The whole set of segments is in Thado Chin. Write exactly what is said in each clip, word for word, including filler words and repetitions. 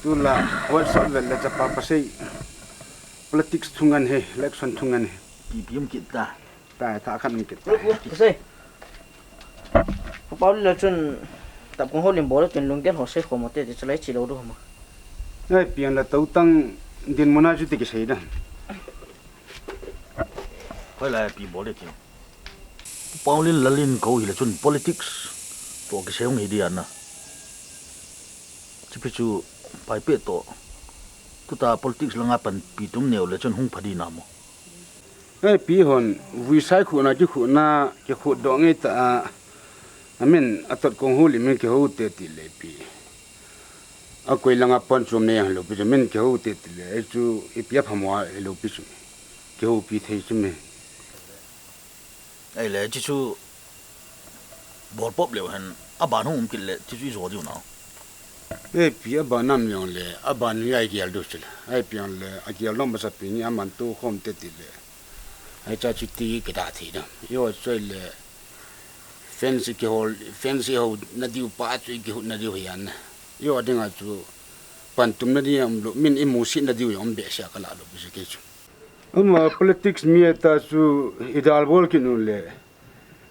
Tula WhatsApp vel le chapa pasei. Politics thungan he, election thungan he. Pi pi um kit ta. Ta ta khan um kit. Pasei. Pau le chun tap kong holim bol tin lunggel ho sei khomo te ti chalai chi lo du ma. Ai pian la tau tang din mona chu ti ki sei da. Hoi la pi bol le ti. Paulin lalin ko hi le chun politics to ki sei hung hi dia na. Chipi chu pai pe to. Tuta politics langa pan pi tum neu le chun hung phadi na mo. Ai pi hon vui sai khu na ki khu na ki khu do nge ta. Amin atot kong hu li min ki ho te ti le pi. A koi langa pon chu me lo pi chu min ki ho te ti le ai chu i pi a phamo a lo pi chu. Ki ho pi thei chu me. Ai le chi chu bol pop leu hen a ban hung um kit le chi chu i zo diu na. E pi a ban nam yong le a ban hi ai gel du chu le. Ai pi yong le a gel lo ma sa pi ni a man tu khom te ti le. Ai cha chu ti ki da thi da. Yo choi le fence ki hol fence ho na diu pa chu ki hu na diu hi an. Yo dinga chu pan tum na diu am lo min i mu si na diu yong be sia ka la lo bi se ke chu. Ama politics mi ta chu i dal bol ki nu le.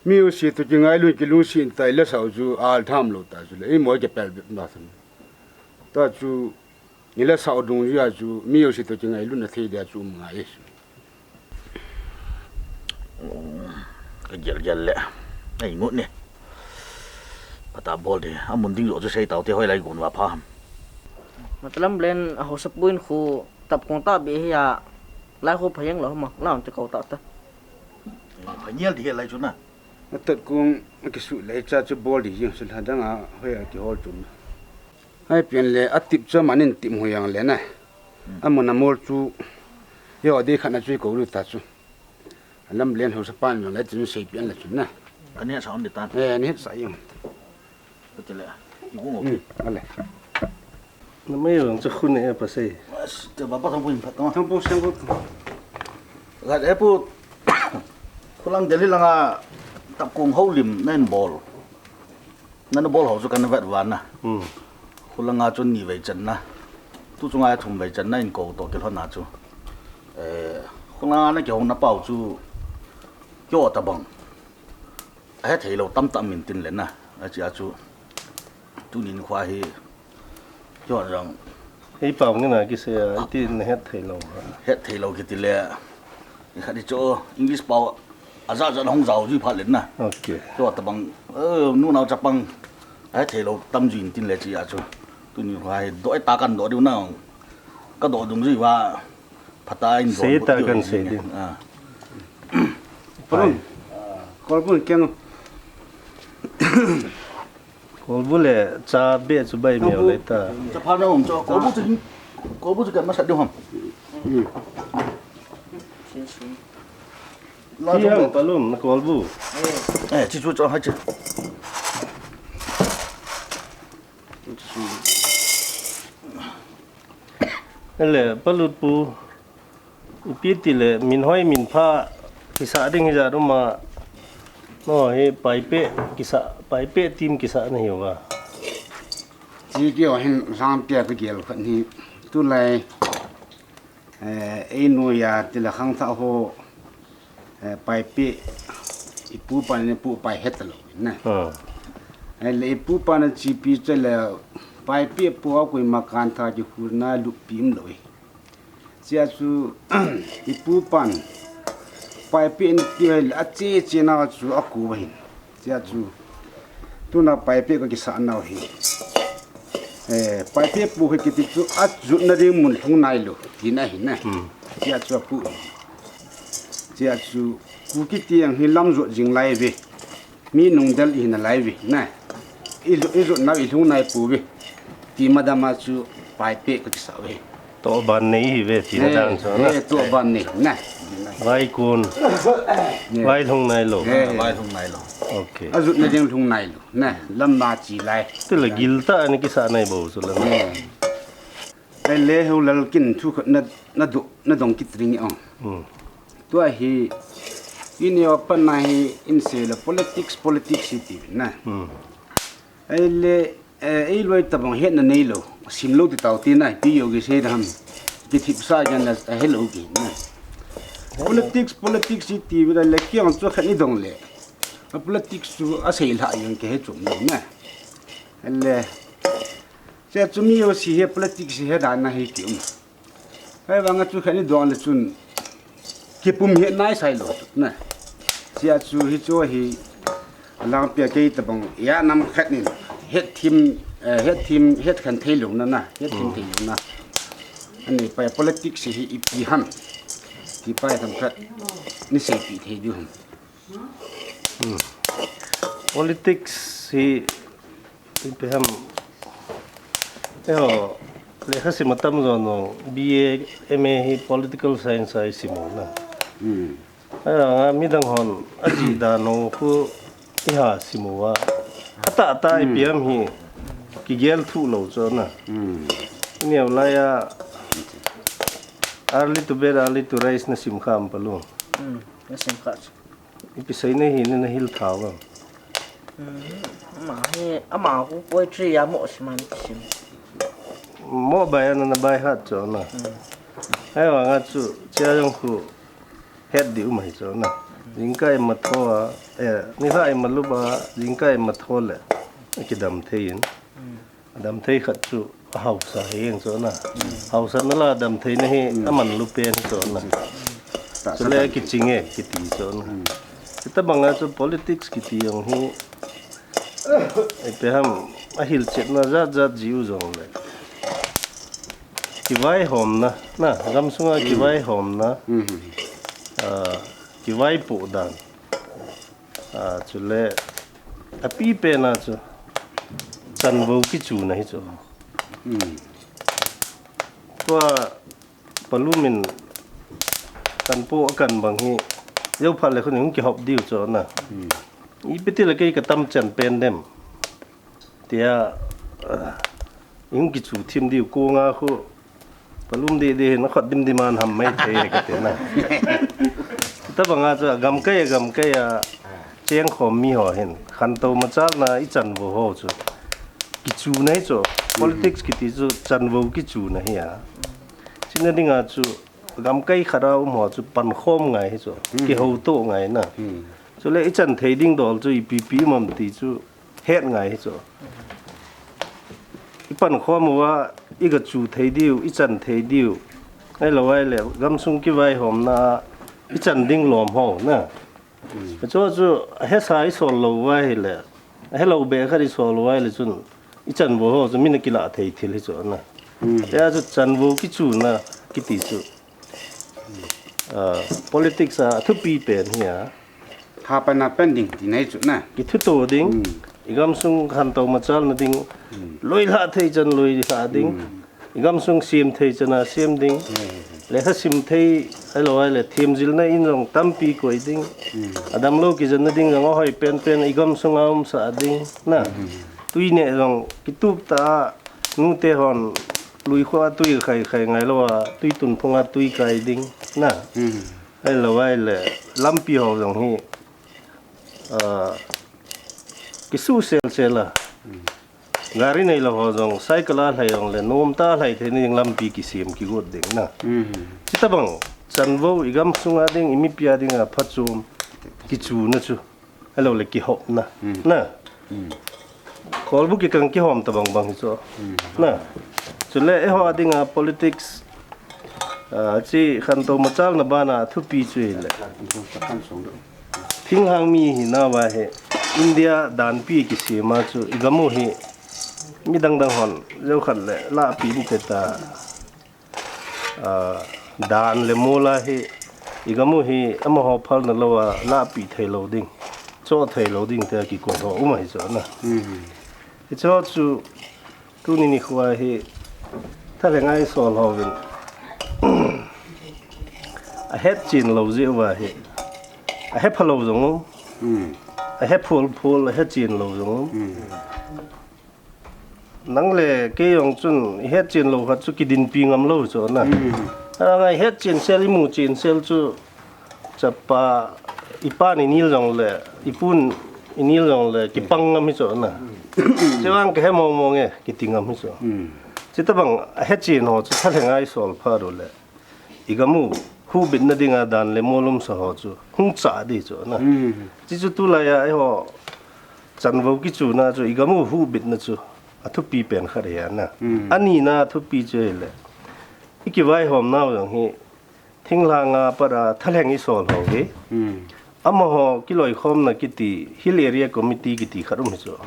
Mi u si tu ki ngai lu ki lu si ta i la sau chu al tham lo ta chu le. I mo ke pel ba sun. Ta chu i la sau dung ya chu mi u si tu ki ngai lu na thei dia chu um ngai. Ka gel gel le. Ai ngut ni. Pata bol de. Amun ding jo chu sei tau te hoi lai gun wa pha ham. Matlam len a ho sa puin khu tap kong ta be hi a. Lai khu phayeng lo ma, la on te kau ta ta. Phayel di he lai chu na. Atat kong a kisu lai cha chu bol di jing su la dang a hoi a ki hol chu. Ai pian le a tip cha manin tip hu yang le na. Amun a mol chu. Yo de khan a chu ko lu ta chu. Alam len ho sa pan le tin sei pian la chu na. Ka ni sa on di tan. Eh, ni sa yung. Ka ti le. Ibu ngo. Hmm, ale. Na mai yong cha khun e pa sei. Te ba pa thang pun phat ta. Thang pun sang pun. Gat e pu. Khulang Delhi langa tap kong ho lim na in bol. Na na bol ho chu kan vet va na. Hmm. Khulanga chu ni vei chan na. Tu chunga thum vei chan na in ko to ki lhon na chu. Eh, khulanga na ki ho na pau chu. Kyo ta bang. A he thei lo tam tam min tin le na. A chi a chu. Tunin khua hi. Kyo jong. Hei pau nge na ki se a, iti na het thei lo. Het thei lo ki ti le. Ni khat ni cho English pau a za za hong zau ji pha le na. Okay. Kyo ta bang. Eh, nu nau cha pang. A he thei lo tam jin tin le chi a chu. Tunin khua hi do ta kan do diu na. Ka do dung ji wa. Phatai in sei ta kan sei din. Ah. Pron. Kolbun keng. Kolbu le cha be chu bai mi le ta. Cha pha na um cho. Kolbu chu, kolbu chu kan ma sa diu ham. La chu palum na kolbu. Eh, chi chu cho ha chi. Ele palut pu. Ipi ti le, min hoi, min pha, kisa ding hi ja dum a, no, hi paipe, kisa, paipe team kisa na hi wa. Chi ki o hin sang pia ka gel khat ni, tu lai, eh, ei nu ya, ti la khang tha ho, eh, paipe, ipu pa ni pu pai het lo, na. Ah. Eh, le ipu pa na chi pi che le, paipe pu a kui ma kan tha ki khu na lu pim lo. Chia chu, ipu pan, paipe in ti hoi le, a che che na chu a ku va hin. Chia chu, tuna paipe ka kisa na hi. Eh, paipe pu hi kiti chu, a chu na ding mun lhung nai lo, ti na hi na. Hmm. Chia chu a pu. Chia chu, ku kiti ang hi lam zo jing lai ve. Mi nung del i na lai ve, na. I lu, i lu na i lhung nai pu ve. Ti ma dama chu paipe ka kisa ve. To ban nei hi ve ti na dan so na. Eh, to ban nei, na. Vai kun. Vai lhung nai lo. Eh. Vai lhung nai lo. Okay. A zut na ding lhung nai lo, na. Lam ma chi lai. Ti la gil ta ani kisa nai bo so la. Eh. Ai le ho lal kin thu khat na, na do, na dong kit ring ong. Hmm. Tua hi, ini o pan na hi, in se la politics, politics hi ti na. Hmm. Ai le, Eh, ei loi tabang hetna neilou, simlou ti tao ti na, pi yo ki sei da ham. Ki thip sa jan na, eh, hello ki na. Politics, politics iti bila le ki ang chu khat ni dong le. A politics chu a sei la yang ke he chum lo na. Le. Se chu mi yo si he politics he da na he ki um. Hei vang a chu khat ni dong le chun kipum het nai sai lo chu na. Sia chu hi chu hi a lang pia kei tabang ya nam khat nin het thim, eh, het thim, het khan thei lo na na, het thim thei lo na. Ani pa politics hi ipi ham. Ti pa tam khat ni sei pi thei diu ham. Politics hi ipi ham. Eho, lekha sim atam jo no, B A, M A hi political science a i sim u na. Hmm. Aya, midang hon, a ji da no khu i ha sim u a. Ata ata ipi ham hi, ki gel thu lo cho na. Hmm. Ni au lai a, early to bed, early to rise na sim kha am palu. Hmm, na sim kha. Ipi sei nei hi na hil thau a. Hmm, ama hi, ama khu poetry a mo sim an sim. Mo bai ana na bai hat cho na. Hmm. Hei vang a chu, chia jong khu het di um ahi cho na. Jingkah ima tho a, eh, ni kha ima lup a, jingkah ima tho le, kidam thei in. Hmm. Dam thei khat chu a hausa hi ang cho na. Hausa na la dam thei na hi a man lu pen cho na. Chu le ki ching e, ki ti cho na. Kita bang a chu politics ki ti ang hi. Ipi ham a hil chet na jat jat ji u jong le. Ki vai hom na, na, gam sunga ki vai hom na. Ah, ki vai pu dan. Ah, chu le, a pi pen a chu, chanvo ki chu na hi chu. Hmm. Tua, palu min, kan po a kan bang hi, yo phat le khun hung ki hop diu cho na. Hmm. Ipi ti le kei ka tam chan pen dem. Tia, ah, ing ki chu thim diu ko nga khu. Palum di di hin, khot dim dim an ham mai thei ka ti na. Ta bang a chu, gam kai, gam kai a, cheng khom mi ho hin. Khan to ma chal na i chan vo ho chu. Ki chu na hi chu. Politics ki ti chu, chan vo ki chu na hi a. China ding a chu, gam kai khat a um ho chu, pan khom ngai hi chu. Ki ho to ngai na. Hmm. Chu le i chan thei ding dol chu, i pi pi mam ti chu. Het ngai hi chu. I pan khom uva, i ga chu thei diu, i chan thei diu. Ai lo ai le, gam sung ki vai hom na, i chan ding lom ho na. Hmm. Chu chu, a he sa i sol lo uva hi le, a he lo be khat i sol uva hi le chun, i chan vo ho chu, min a ki la thei thil hi chu na. Hmm. Ya chu chan vo ki chu na, ki ti chu. Ah, politics a thupi pen hi a. Ha pa na pen ding ti nei chu na. Ki thu to ding. Hmm. I gam sung khan to ma chal na ding. Hmm. Loi hla thei chan loi hla ding. Hmm. I gam sung sim thei chan a sim ding. Hmm. Le ha sim thei ai lo ai le thim zil na in jong tampi koi ding. Hmm. Adam lo ki jan na ding jong a hoi pen pen i gam sung a um sa ding na. Hmm. Tui ne jong ki tup ta nu te hon lui khua tui khai khai ngai lo a tui tun phung a tui kai ding na. Hmm. Ai lo ai le, lampi ho jong hi, ah, ki su sel sel a. Gari nei lo ho jong, cycle a hlai jong le, nom ta hlai thei ni ding lampi ki sim ki got ding na. Hmm. Chi ta bang, chan vo i gam sung a ding, i mipi a ding a pha chum, ki chu na chu. Ai lo le ki hop na. Hmm. Na. Hmm. Kol bu ki kang ki hom ta bang bang hi chu. Hmm. Na. Chu le e ho a ding a politics, ah, chi khan to ma chal na ba na thupi chu hi le. Thinghang mi hi na va he. India dan pi ki si ma chu i gam u hi. Mi dang dang hon. Zeu khat le la pi ni te ta. Ah, dan le mol a hi, i gam u hi, amaho phal na lo a, la pi thei lo ding, cho thei lo ding te a ki koi ho, um a hi cho na. Hmm. Hi cho chu, tu ni ni khua hi, tha le ngai sol ho vin. A het chin lo ji uva hi, a he pha lo jong um. Hmm. A he phul phul, a he chin lo jong um. Hmm. Nang le kei jong chun i het chin lo khat chu ki din pi ngam lo chu na. Hmm. A ngai het chin sel i mu chin sel chu chapa i pa ni nil jong le i pun i nil jong le ki pang ngam hi chu na. Chevang kahe mong mong e, kiti ngam hi chu. Chutobang ahechen ho chu thalheng a isol phat uleh, igam u huhbitna dinga dan le molumsa ho chu hung chah di chu na. Chuchu tulai a eiho chanvo kichuna chu igam u huhbitna chu athupi pen khat ahi na. Anina thupi chu ahileh, ikivaihom nau jong hi thinglhang a pat a thalheng isol ho hi, amaho kiloikhomna kiti, Hill Area Committee kiti khat um hi chu.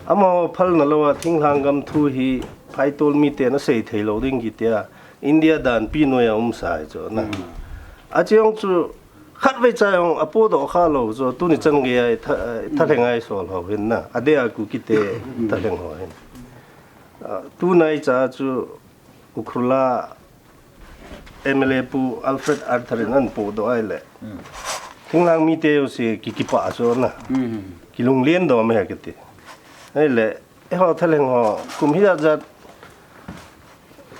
Amaho phalna lou a thinglhang gam thu hi phaitol miten asei thei lou ding kitia India danpi noiya umsa hi chu na. Ache jong chu khatvei cha jong apodoh kha lou chu, tuni chan geiya tha-, thalheng a isol ho hin na, adeh a Kukite thalheng ho hin. Tunai cha chu Ukhrul a M L A Pu Alfred Arthur in ahin podoh ahileh, thinglhang mite jouse ki, kipah chu na. Kilunglen dom e kiti. Ahileh, eiho thalheng ho kum hijat jat,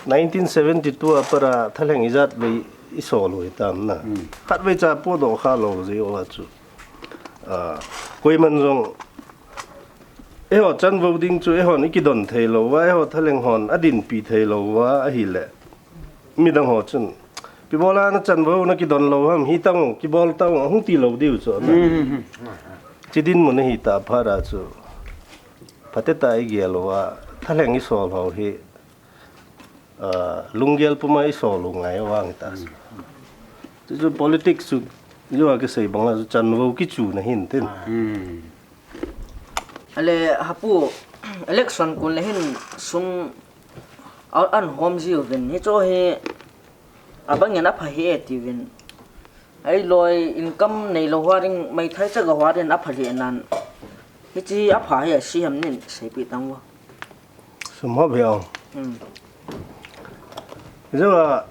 nineteen seventy-two a pat a thalheng ijat vei isol u hitam na. Khatvei cha podoh kha lou jeh uva chu, koiman jong eiho chanvo ding chu eihon ikidon thei lou uva, eiho thalheng hon adinpi thei lou uva ahileh, midang ho chun, ipi bola nachanvo nakidon lou ham, hitang kibol tang ahung ti lou diu chu na. Chidinmun ahitah phat a chu phatecha igel uva, thalheng isol ho hi lunggel puma isol u ngai vang ta. Chuchu politics chu jouva kisei banga chu chanvo kichuna hin tin. Ale hapu, election kon le hin sum a, ahin hom jiuvin, hichu hi abangin apha hih e tiuvin. Ahilou income neilou ho ding, meithai chaga ho ding apha lheh nan, hiche apha hi ase ham, nei seipeh tang uvo. Sum hop hi a. Jouva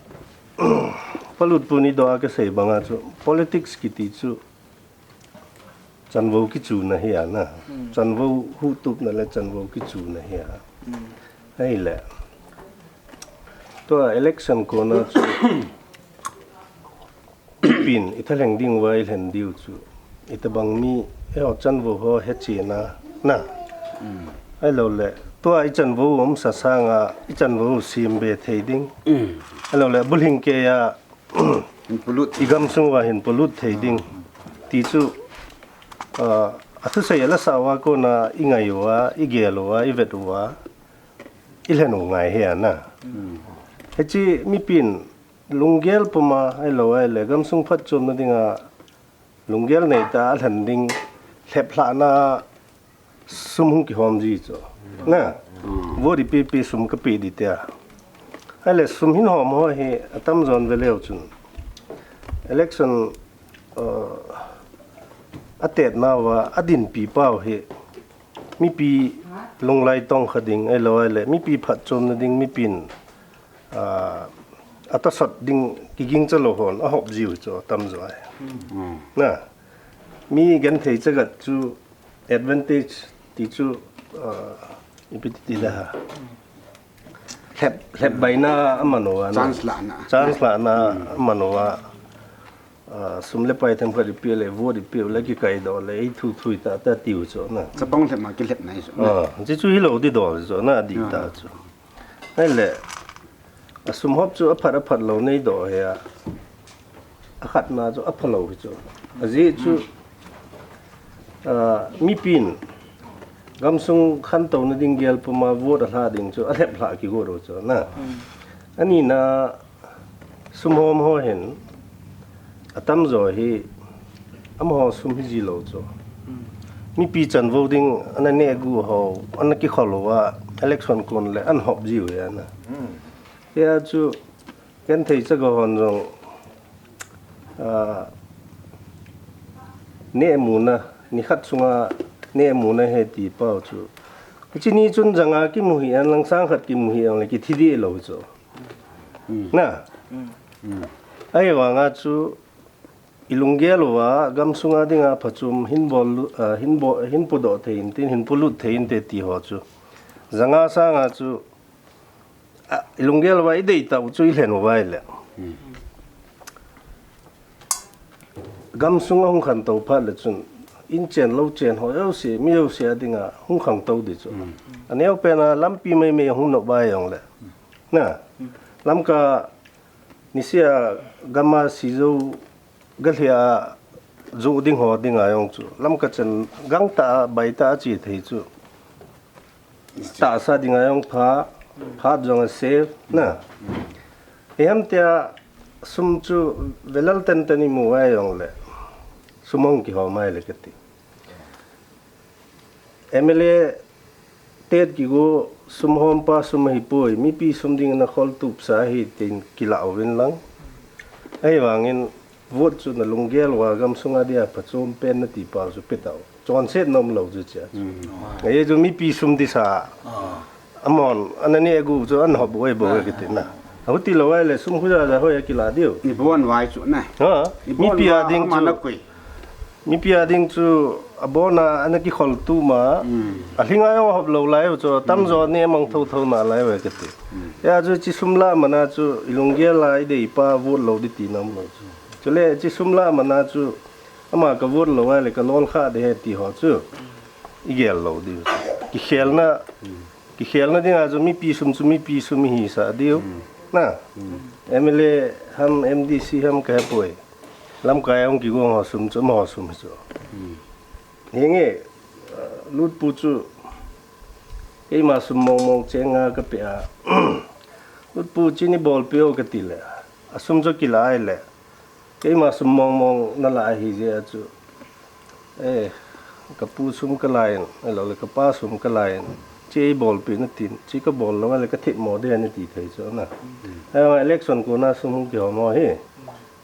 Palut pu nidoh a kasei banga chu politics kiti chu chanvo kichuna hi a na. Chanvo huhtupna le chanvo kichuna hi a. Ahileh, tua election kona chu mipin ithalheng ding uva ilhen diu chu, itobang mi, eiho chanvo ho hechena na. Ahilouleh tua ichanvo umsa sanga ichanvo sembe thei ding, ahilouleh bulhing keiya igamsung uva hin polut thei ding ti chu, athusei alasah uva kona ingai uva, igel uva, ivet uva, ilhen u ngai hi a na. Hiche mipin lunggel puma ahilou ahileh gamsung phatchomna dinga lunggel neitah a lhen ding lheplhahna sum hung kihom ji chu na. Vote ipi ipi sum kapeh ding tia. Ahileh sum hin hom ho hi atamjon veleu chun, election atetnauva adinpi pau hi mipi lunglai tongkha ding ahilou ahileh mipi phatchomna ding, mipin atosot ding kigingcha lou hon ahop jiu chu atamjo ahi. Na, mi genthei chagat chu advantage ti chu, ipi titi da ha, lhep, lhep baina aman uva na, chance lahna aman uva, sum le pai themkhat ipeh le, vote ipeh le, kikaidoh le, ei thu thui tah tah tiu chu na. Chapang lhep ma kilhepna hi chu na. Chuchu hilou ding dol chu na, adih tah chu. Ahileh, asum hop chu aphat aphat lou neidoh hi a, akhatna chu aphalou hi chu. Ajeh chu mipin gamsung khantouna ding gel puma vote alha ding chu alheplhah kigot u chu na. Anina, sum hom ho hin atamjo hi amaho sum hiji lou chu, mipi chanvo ding ana nehguh ho, ana kikhol uva, election kon leh ahin hop jiu hi a na. Hia chu genthei chaga hon jong nehmuna, nikhat sunga nehmuna ahi ti pau chu, hiche ni chun janga kimu hih a, langsang khat kimu hih a leh kithi deh lou chu na. Ahivanga chu ilunggel uva gamsunga dinga phachom hin bol, hin bol, hin podoh thei inte, hin polut thei inte ti ho chu, janga sanga chu ilunggel uva ideitah u chu ilhen uva ahileh, gamsung ahung khantou phat le chun in chen lou chen ho jouse, mi jouse a dinga hung khangtou ding chu. Aneo pen a lampi maimai hung nop a jongle, na, Lamka nisea gam a sijou galhia joh ding ho dinga jong chu Lamka chan gangtah a baitah a che thei chu tahsa dinga jong pha, phat jong a safe, na. Ihamtia sum chu velal tenten imu a jongle sum hung kihom a ile kati. M L A tet kigo sum hompa sum ahipoi, mipi sum ding na kholtupsa ahi tin kilah uvin lang. Ahivangin vote chu na lunggel uva gamsunga dia phachom pen nati pau chu petau. Chonset nom lou chu chia. Ahi chu mipi sum disa amon, ana neh gu chu an hop uve bou e kiti na. Ahuti lou a ile sum khu jaja hoi a kilah diu. Ibon vai chu na. Ha? Ibon mipi a ding chu. Mipi a ding chu abon a ana kikholtup ma. Alhinga jong hop lou lai u chu tamjo neh mang thotho nalai uve kati. Hia chu chi sum lah mana chu ilunggel a ideipa vote lou ding ti nom lou chu. Chule chi sum lah mana chu ama ka vote lou a ile ka lolkhah ding ahi ti ho chu igel lou diu. Kikhelna, kikhelna dinga chu mipi sum chu mipi sum ihisah diu. Na, M L A ham M D C ham kahepoi. Lamkai a hung kigong ho sum chu amaho sum hi chu. Hinge, Lutpu chu keima sum mongmong chenga kapeh a, Lutpu chini bolpeh o kati le, asum chu kilah a ile, keima sum mongmong nalah ahijeh a chu, eh, kapu sum kalah in, ahiloule kapa sum kalah in, che ibolpeh natin, che kabol lou a ile kathepmo ding nati thei chu na. Ahivang election kona sum hung kihom ho hi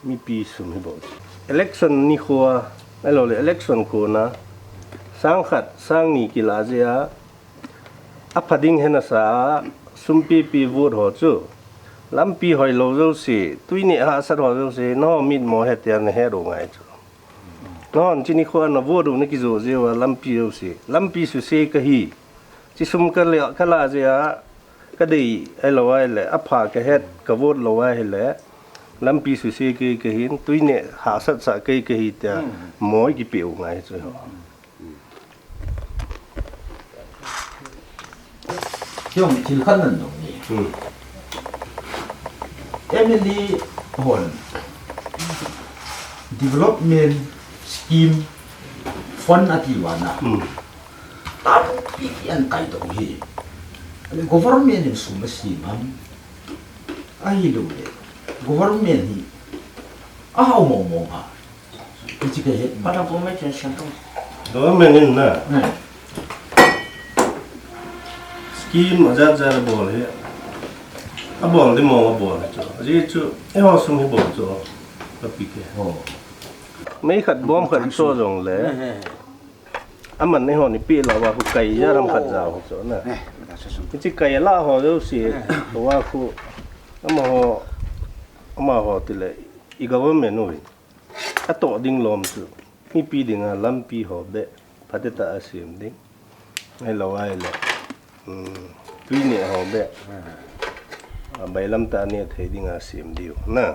mipi sum hibou chu. Election nikhoa, ahiloule election kona sangkhat sangni kilah jeh a, apha ding hena sa a sum pipi vote ho chu lampi hoilou jouse, twi neh hahsat ho jouse, nangho mitmo hetia nahet u ngai chu. Nanghon chini khoa na vote u nakijoh jeh uva lampi jouse, lampi suse kahi. Chi sum kale, kalah jeh a kadei ahilou a ile, apha kahet, ka vote lou a ahile, lampi suse kei kahin, twi neh hahsat sah kei kahi tia moi kipeh u ngai chu ho. Keiho thil khat nan dong ni. M L A hon development scheme fund ati uva na. Tampi an kaidoh u hi. Government in sum asem ham? Ahiloule government hi ahao mongmong ham? Hiche kahet ma. Patang ko mai chen siam tong. Government in na. Scheme ajat jat abol hi. Abol ding mong abol hi chu. Ajeh chu eiho sum hibou chu. Kapi ke. Mei khat bom khat iso jongle. Aman eihon ipeh lou uva khu kai ja lam khat ja ho chu na. Hiche kai lah ho jouse uva khu amaho, amaho tile i government uvin atoh ding lom chu mipi dinga lampi ho beh phatetah a sem ding. Ahilou a ile, twi neh ho beh abailam tah a neh thei dinga sem diu na.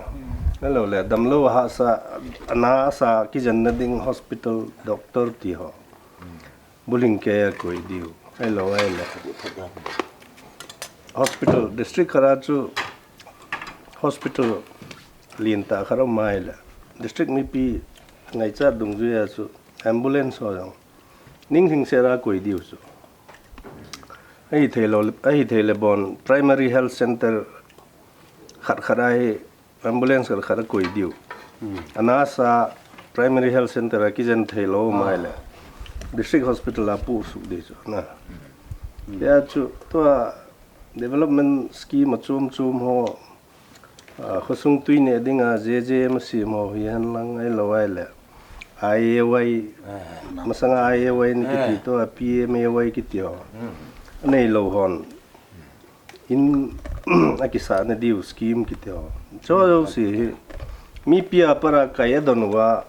Ahiloule damlou hahsa, ana asa kijenna ding hospital, doctor ti ho bulhing keiya koi diu. Ahilou a ile hospital, district khat a chu hospital lentah khat um a ile district mipi ngaichat dungjuiya chu ambulance ho jong ninglhingset a koi diu chu. Ahithei lou, ahitheile bon primary health centre khat khat a hi ambulance khat khat akoi diu. Ana asa primary health centre a kijen theilou um a ile district hospital a puhsuh ding chu na. Hia chu tua development scheme achom chom ho, khosung twi neh dinga J J M asem ho hihen lang ahilou a ile I A Y, masanga I A Y ni kiti tua P M A Y kiti ho aneilou hon in akisahna diu scheme kiti ho, chuho jouse hi mipi a pat a kai adon uva,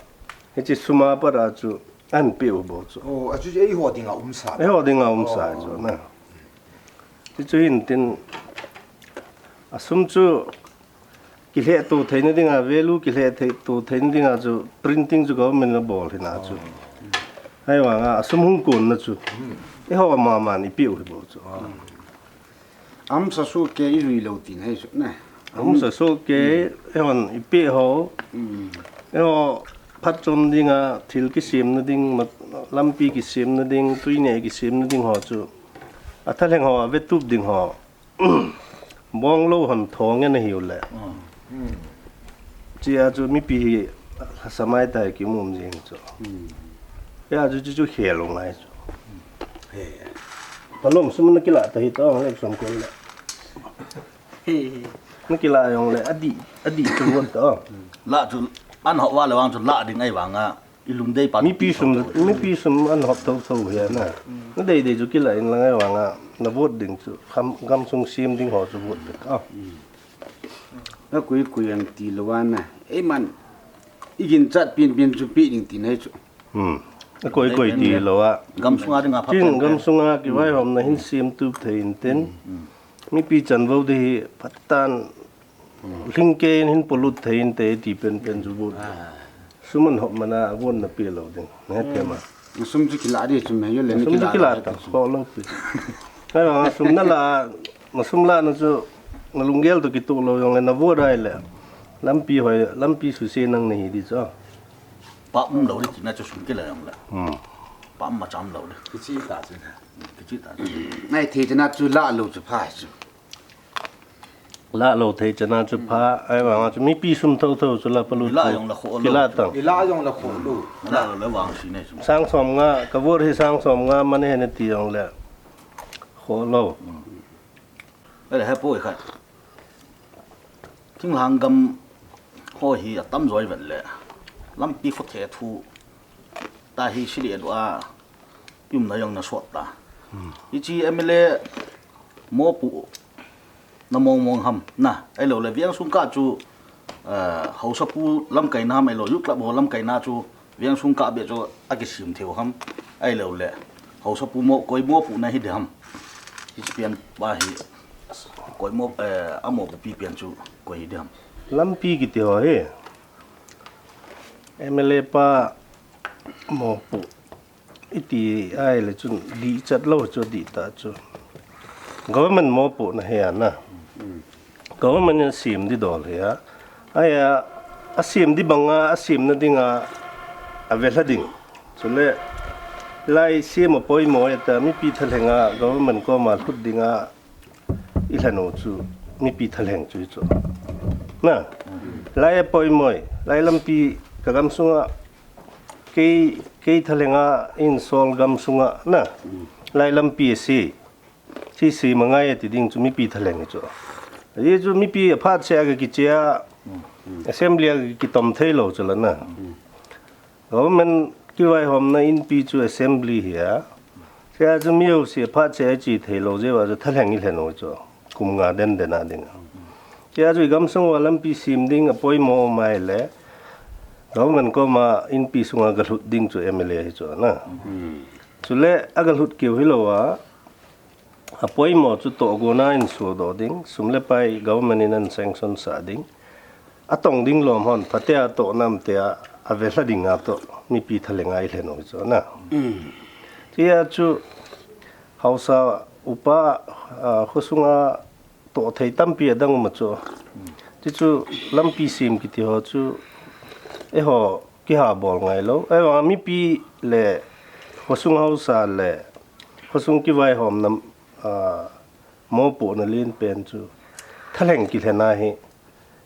hiche sum a pat a chu ahinpeh u bou chu. Eiho dinga umsa chu na. Hichu hintin asum chu kilhehto theina dinga, value kilhehto theina dinga chu printing chu government in abol hina chu. Ahivanga asum hung konna chu eiho mama in ipeh u hi bou chu. Amsa soh kei ijui lou tina hi chu na. Amsa soh kei eihon ipeh ho. Eiho phatchom dinga thil kisemna ding, lampi kisemna ding, tuineh kisemna ding ho chu, athalheng ho, avetup ding ho, bonglou hon thong ngen ahiu le. Chia chu mipi hi lhasam ahitai, kium um jeng chu. Hia chu chu chu khel u ngai chu. Palom sum nakilah tahih tao le som kol le. Nakilah jong le adih, adih chu vote tao. Lah chu an hop uva le vang chu lah ding ahivanga. Ilungdei pa mipi sum, mipi sum an hop thotho hi ana. Nadei dei chu kilah in lang ahivanga na vote ding chu, gamsung sem ding ho chu vote bek a. Akoi koi ang tilou ana. Eiman iginchat penpen chu pe ding tina hi chu. Akoi koi tilou a. Gamsunga dinga phat pen. Gamsunga kivaihomna hin semtup thei intin. Mipi chanvou ding hi phatah in lhingkei in hin polut thei inte ti penpen chu vote. Sum an hop mana vote napeh lou ding. Nahethem a. Sum chu kilah ding chu mei le. Sum chu kilah ta, khoh lou pi. Ahivanga sum nalah, nasum lahna chu nalunggel toh kitoh lou jong le na vote ahile, lampi hoi, lampi suse nang nahi ding chu. Pah um lou ding tina chu sum kilah jong le. Pah um macham lou ding. Kichih ta chu. Kichih ta chu. Nai thei chana chu lah lou chu pha chu. Lah lou thei chana chu pha, ahivanga chu mipi sum thotho chu lah polut. Ilah jong le khoh lou. Kilah tang. Ilah jong le khoh lou. Lah lou le vangse nei chu. Sang som nga, ka vote hi sang som nga man ahi nati jong le khoh lou. Ahile hepoi khat. Thinglhang gam ho hi atamjo ivet le lampi khothe thu tahi sili adua. Iumna jong nasot ta. Hiche M L A mopohna mong mong ham na, ahilou le Vengsung kah chu, eh, Haosapu lamkaina ham, ahilou Youth Club ho lamkaina chu Vengsung kah beh chu akisem theiu ham, ahilou le Haosapu mo, koi mopohna hiding ham. Hiche pen pa hi koi mo, eh, amopohpi pen chu koi hiding ham. Lampi kiti ho hi M L A pa mopoh iti ahile chun dihchat lou chu dihtah chu. Government mopohna hi ana. Government in asem ding dol hi a. Ahia, asem ding banga, asemna dinga avelha ding. Chule, lai sem apoimo e ta, mipi thalhenga, government koma lhut dinga, ilhen u chu, mipi thalheng chu hichu. Na, lai apoimo e, lai lampi ka gamsunga, kei, kei thalhenga einsol gamsunga, na, lai lampi ase. Hiche sem angai ati ding chu mipi thalheng chu. Ajeh chu mipi aphat seh a gakichea, assembly a gakitom theilou chu la na. Government kivaihomna inpi chu assembly hi a. Hichea chu mi jouse aphat seh a iche theilou jeh uva chu thalheng ilhen u chu. Kum nga den den a dinga. Hichea chu igamsung uva lampi sem ding apoimo um ahile, government koma inpi sunga galhut ding chu M L A hi chu na. Chule agalhut keu hilou a, apoimo chu tohgon a ahin sodoh ding, sum le pai government in ahin sanction sah ding. Atong ding lom hon, phatea toh nam tia, avelha dinga toh, mipi thalhenga ilhen u chu na. Hichea chu, haosa upa, ah, khosunga toh thei tampi adang um a chu. Hichu lampi sem kiti ho chu, eiho kihabol ngailou. Ahivanga mipi le khosung haosa le khosung kivaihomna, ah, mopohna lenpen chu thalheng kilhen ahi.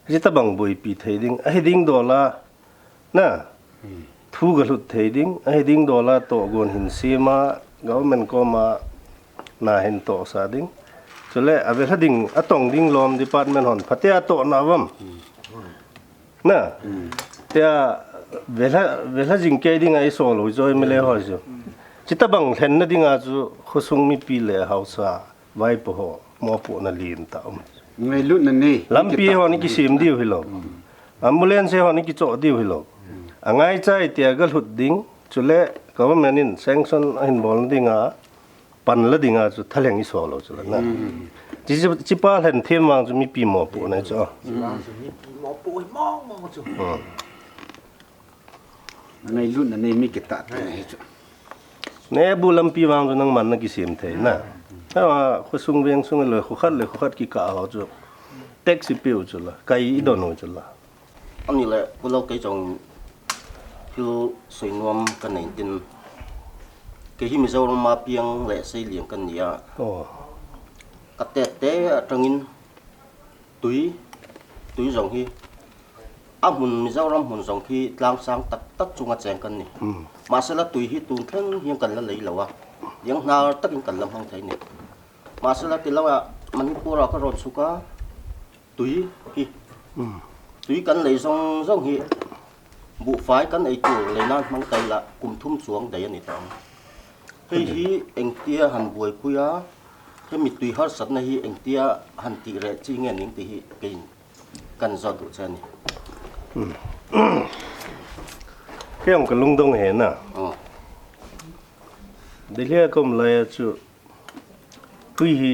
Hitabang boipi thei ding, ahi ding dol a, na, thu galhut thei ding, ahi ding dol a tohgon hin sem a, government koma na hin tohsah ding. Chule avelha ding, atong ding lom department hon phatea toh na vam. Na, tia velha, velha jing kei dinga isol u chu M L A ho chu. Hitabang lhenna dinga chu khosung mipi le haosa vaipo ho mopohna len tah um. Ngailutna nei. Lampi ho hi kisem diu hilou. Ambulance ho hi kichoh diu hilou. Angaichai tia galhut ding, chule government in sanction ahin bolna dinga, panla dinga chu thalheng isol u chu la na. Hiche, hichepa lhen them vang chu mipi mopohna chu. Mipi mopoh hi mong mong chu. Ngailutna nei mi kitah tah na hi chu. Nebu lampi vang chu nangman nakisem thei na. Awa, khosung veng sung le khokhat le khokhat kikah ho chu tax ipiu chu la, kai idon u chu la. Ani le, Pu Lou, kei jong thil seinom kanei tin, kei hi Mizoram a piang le seiliang kani a. Oh. Ka tete atangin tui, tui jong hi, a hmun Mizoram hmun jong hi tlangsang taktak chunga cheng kani. Hmm. Mahsela tui hi tun thleng hiang kan la lei lou a. Yang hnar takin kan la hmang thei ni. Mahsela tilou a Manipur a ka ron suka tui hi. Hmm. Tui kan lei jong jong hi. Buhfai kan ei tul lei nan hmang tai la kum thum chuang dei ani ta. Hei hi engtia han buaipui a, hemi tui harsatna hi engtia han tih reh chi nge ning ti hi kei kan jot u chani. Kei jong ka lungdong he na. Oh. Delhi a ka um lai a chu tui hi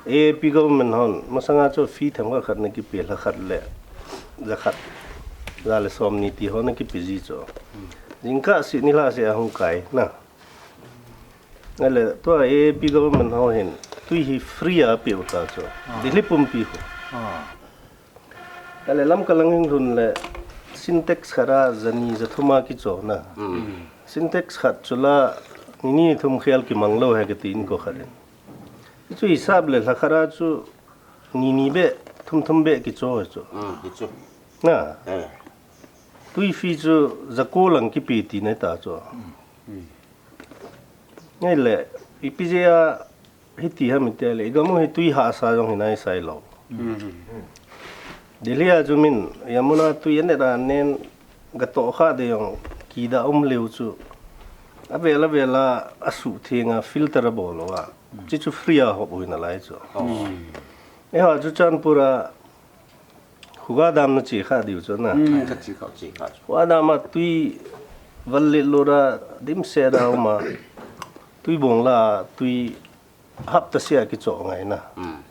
A A P government hon masanga chu fee themkhat khat ana kipe, lha khat le ja khat, ja le som ni ti ho ana kipe ji chu. Jingkah seh nilhah seh ahung kai na. Ahile tua A A P government ho hin tui hi free a pe u ta chu. Ah. Delhi pumpi khu. Ah. Ahile Lamka lang hin lhun le Sintex khat a ja ni ja thum a kicho na. Mm. Sintex khat chu la ni ni thum khel kimang lou he kati in ko khat in. Chu hisap le lha khat a chu ni ni beh, thum thum beh kicho chu. Mm, hi chu. Na. Eh. Tui fee chu ja ko lang kipe ti na ta chu. Mm. Ahile, ipi jeh a hiti ham iti le, i gam u hi tui hahsa jong hi nai sai lou. Mm. Delhi a chu min, Yamuna tui anet a nen ga toh kha de jong, kida um leu chu. Avel avel a, asuh theng a, filter abol lou a. Chi chu free a hop u hi nalai chu. Oh. Eiho chu Churachandpur a, Khuga dam na che kha diu chu na. Mm. Ka che kha, che kha chu. Khuga dam a tui val le lou ra dimset a um a. Tui bong la, tui hap ta sia kicho ngai na. Mm.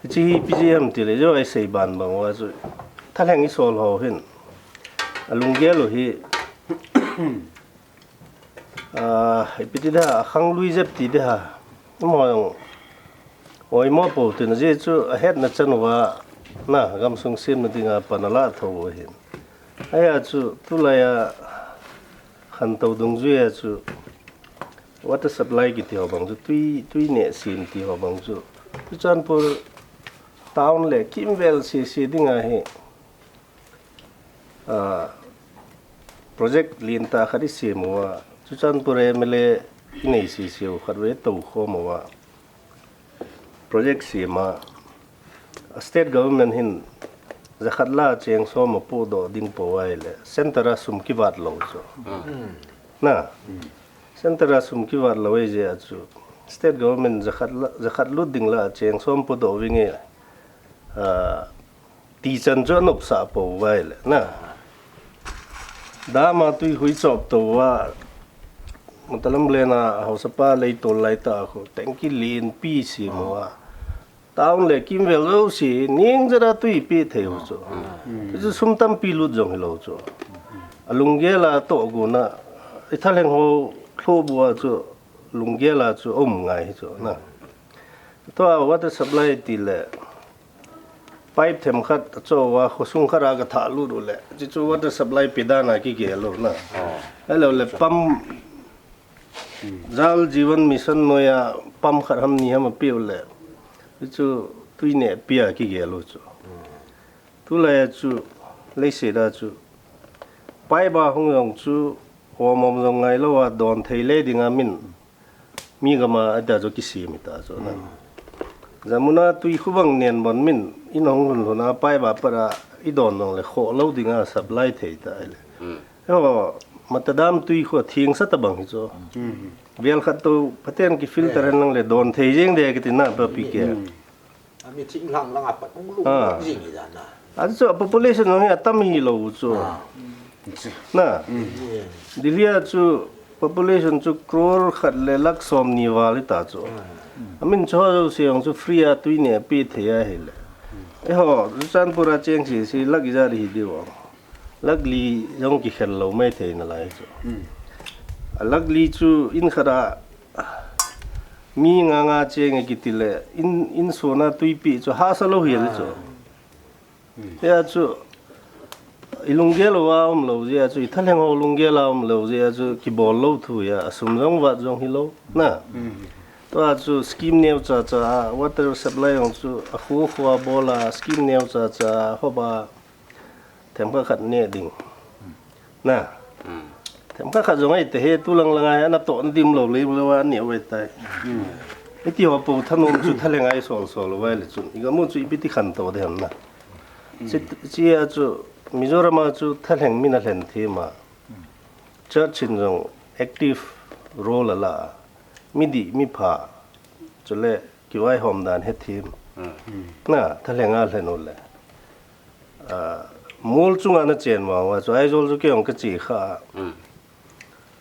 Chi hi ipi jeh ham ti le, jo ai sei ban bang uva chu. Thalheng i sol ho hin. A lunggel u hi. Ah, ipi ti da, a khanglui jep ti da. Mo jong. Oi mo po tin je chu a hetna chan uva. Na, gamsung semna dinga pan ala tho u hin. Ahia chu, tulai a khantou dungjui a chu. Water supply kiti ho bang chu, tui, tui neh sem ti ho bang chu. Churachandpur town le kimvel sese dinga hi. Ah, project lentah khat i sem uva, Churachandpur M L A i nei sese u khat vei tou khom uva, project sem a, a state government hin jakhat la cheng som a podoh ding pou ahile, center a sum kivat lou chu. Mm. Na, center a sum kivat lou ahijeh a chu, state government jakhat la, jakhat lut ding la cheng som podoh vinge, ah, Ti chan chu anopsah pou vai le, na. Dam a tui hui chop tou va, Matalam lena hausapa lei tol lai ta khu, tengki lenpi sem uva. Town le kimvel jouse, ning jara tui pe thei u chu. Mm. Chu sum tampi lut jong hilou chu. A lunggel a tohgon a, i thalheng ho lhoh bua chu, lunggel a chu um ngai hi chu, na. Tua water supply ti le, Pipe themkhat, acho uva, khosung khat a kathah lut u le. Chuchu water supply pe dan a kigel u na. Oh. Hello le pump. Hmm. Jal Jeevan Mission noiya pump khat ham ni ham ape u le. Chuchu tui nehpi a kigel u chu. Hmm. Tulai a chu, leiset a chu. Pipe a hung jong chu, om om jong ngailou a, don thei le ding a min. Mi gam a, adia chu kisem ta chu na. Hmm. Jamuna tui khu bang nen bon min, in hung lhun lhun a, pipe a pat a, i don jong le khoh lou ding a, supply thei ta le. Hmm. Eiho, Mata dam tui khu thengsa tabang hi chu. Hmm. Vel khat tou, Pathen ki filter hen lang le, don thei jeng de kiti na, papi ke. Hmm. A mi thing lang lang a pat hung lung jing hi dan a. Achu a population jong hi atam hilou chu. Ah. Na. Mm. Delhi a chu population chu crore khat le lakh som ni val hi ta chu. Ah. Amin chu jouse jong chu free a tui nehpi thei a hile. Mm. Eiho, Churachandpur a cheng sese lakh ijat hi diu. Lakh li jong kikhel lou mai thei nalai chu. Mm. Alakli chu in khat a mi nga nga cheng e kiti le, in, in sona tuipi chu hahsa lou hi le chu. Hia chu, i lunggel uva um lou jeh a chu, i thalheng ho lunggel a um lou jeh a chu, kibol lou thu hia, a sum jong vat jong hi lou, na. Tua chu scheme neo cha cha, a water supply jong chu, a khu khu a bol a, scheme neo cha cha, hop a, themkhat khat ne ding. Na. Themkhat khat jong ai te he tu lang lang ai, ana to dim lou le, lou a ne vai tai. Iti ho po thanom chu thalheng ai sol sol vai le chun. I gam u chu ipi ti khantou de ham na. Chi, chi a chu Mizoram a chu thalheng min a lhen thim a. Church in jong active role a la. Mi dih, mi pha. Chule kivaihom dan he thim. Na, thalheng a lhen u le. Ah, mol chunga na chen vang uva chu Aizawl chu kei jong ka che kha.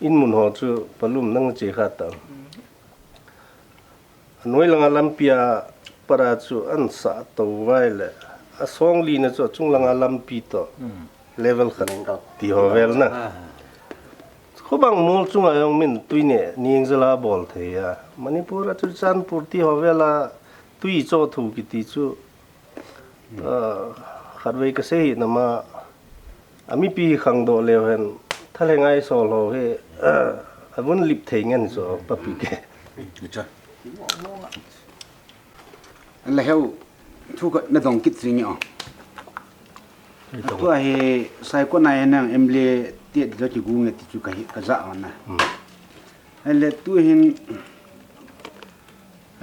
In mun ho chu palum nang che kha ta. Anoi langa lampi a para chu an sa to vai le. A song li na chu chung langa lampi to. Level khat ti ho vel na. Khubang mol chunga jong min tui ne ning jala bol thei a. Manipur a Churachandpur ti ho vel a tui cho thu kiti chu. Ah, khatvei ka sei hi nama, a mipi hi khangdoh leu hen, thalheng ai sol ho hi, ah, a vun lip thei ngen so, papi ke. Acha. An la heu, thu ka na dong kit ring yo. Tua hi, sai ko na nang M L A ti, ti ki gung ti chu ka hi, ka ja na. Hmm. Ai le tu hin,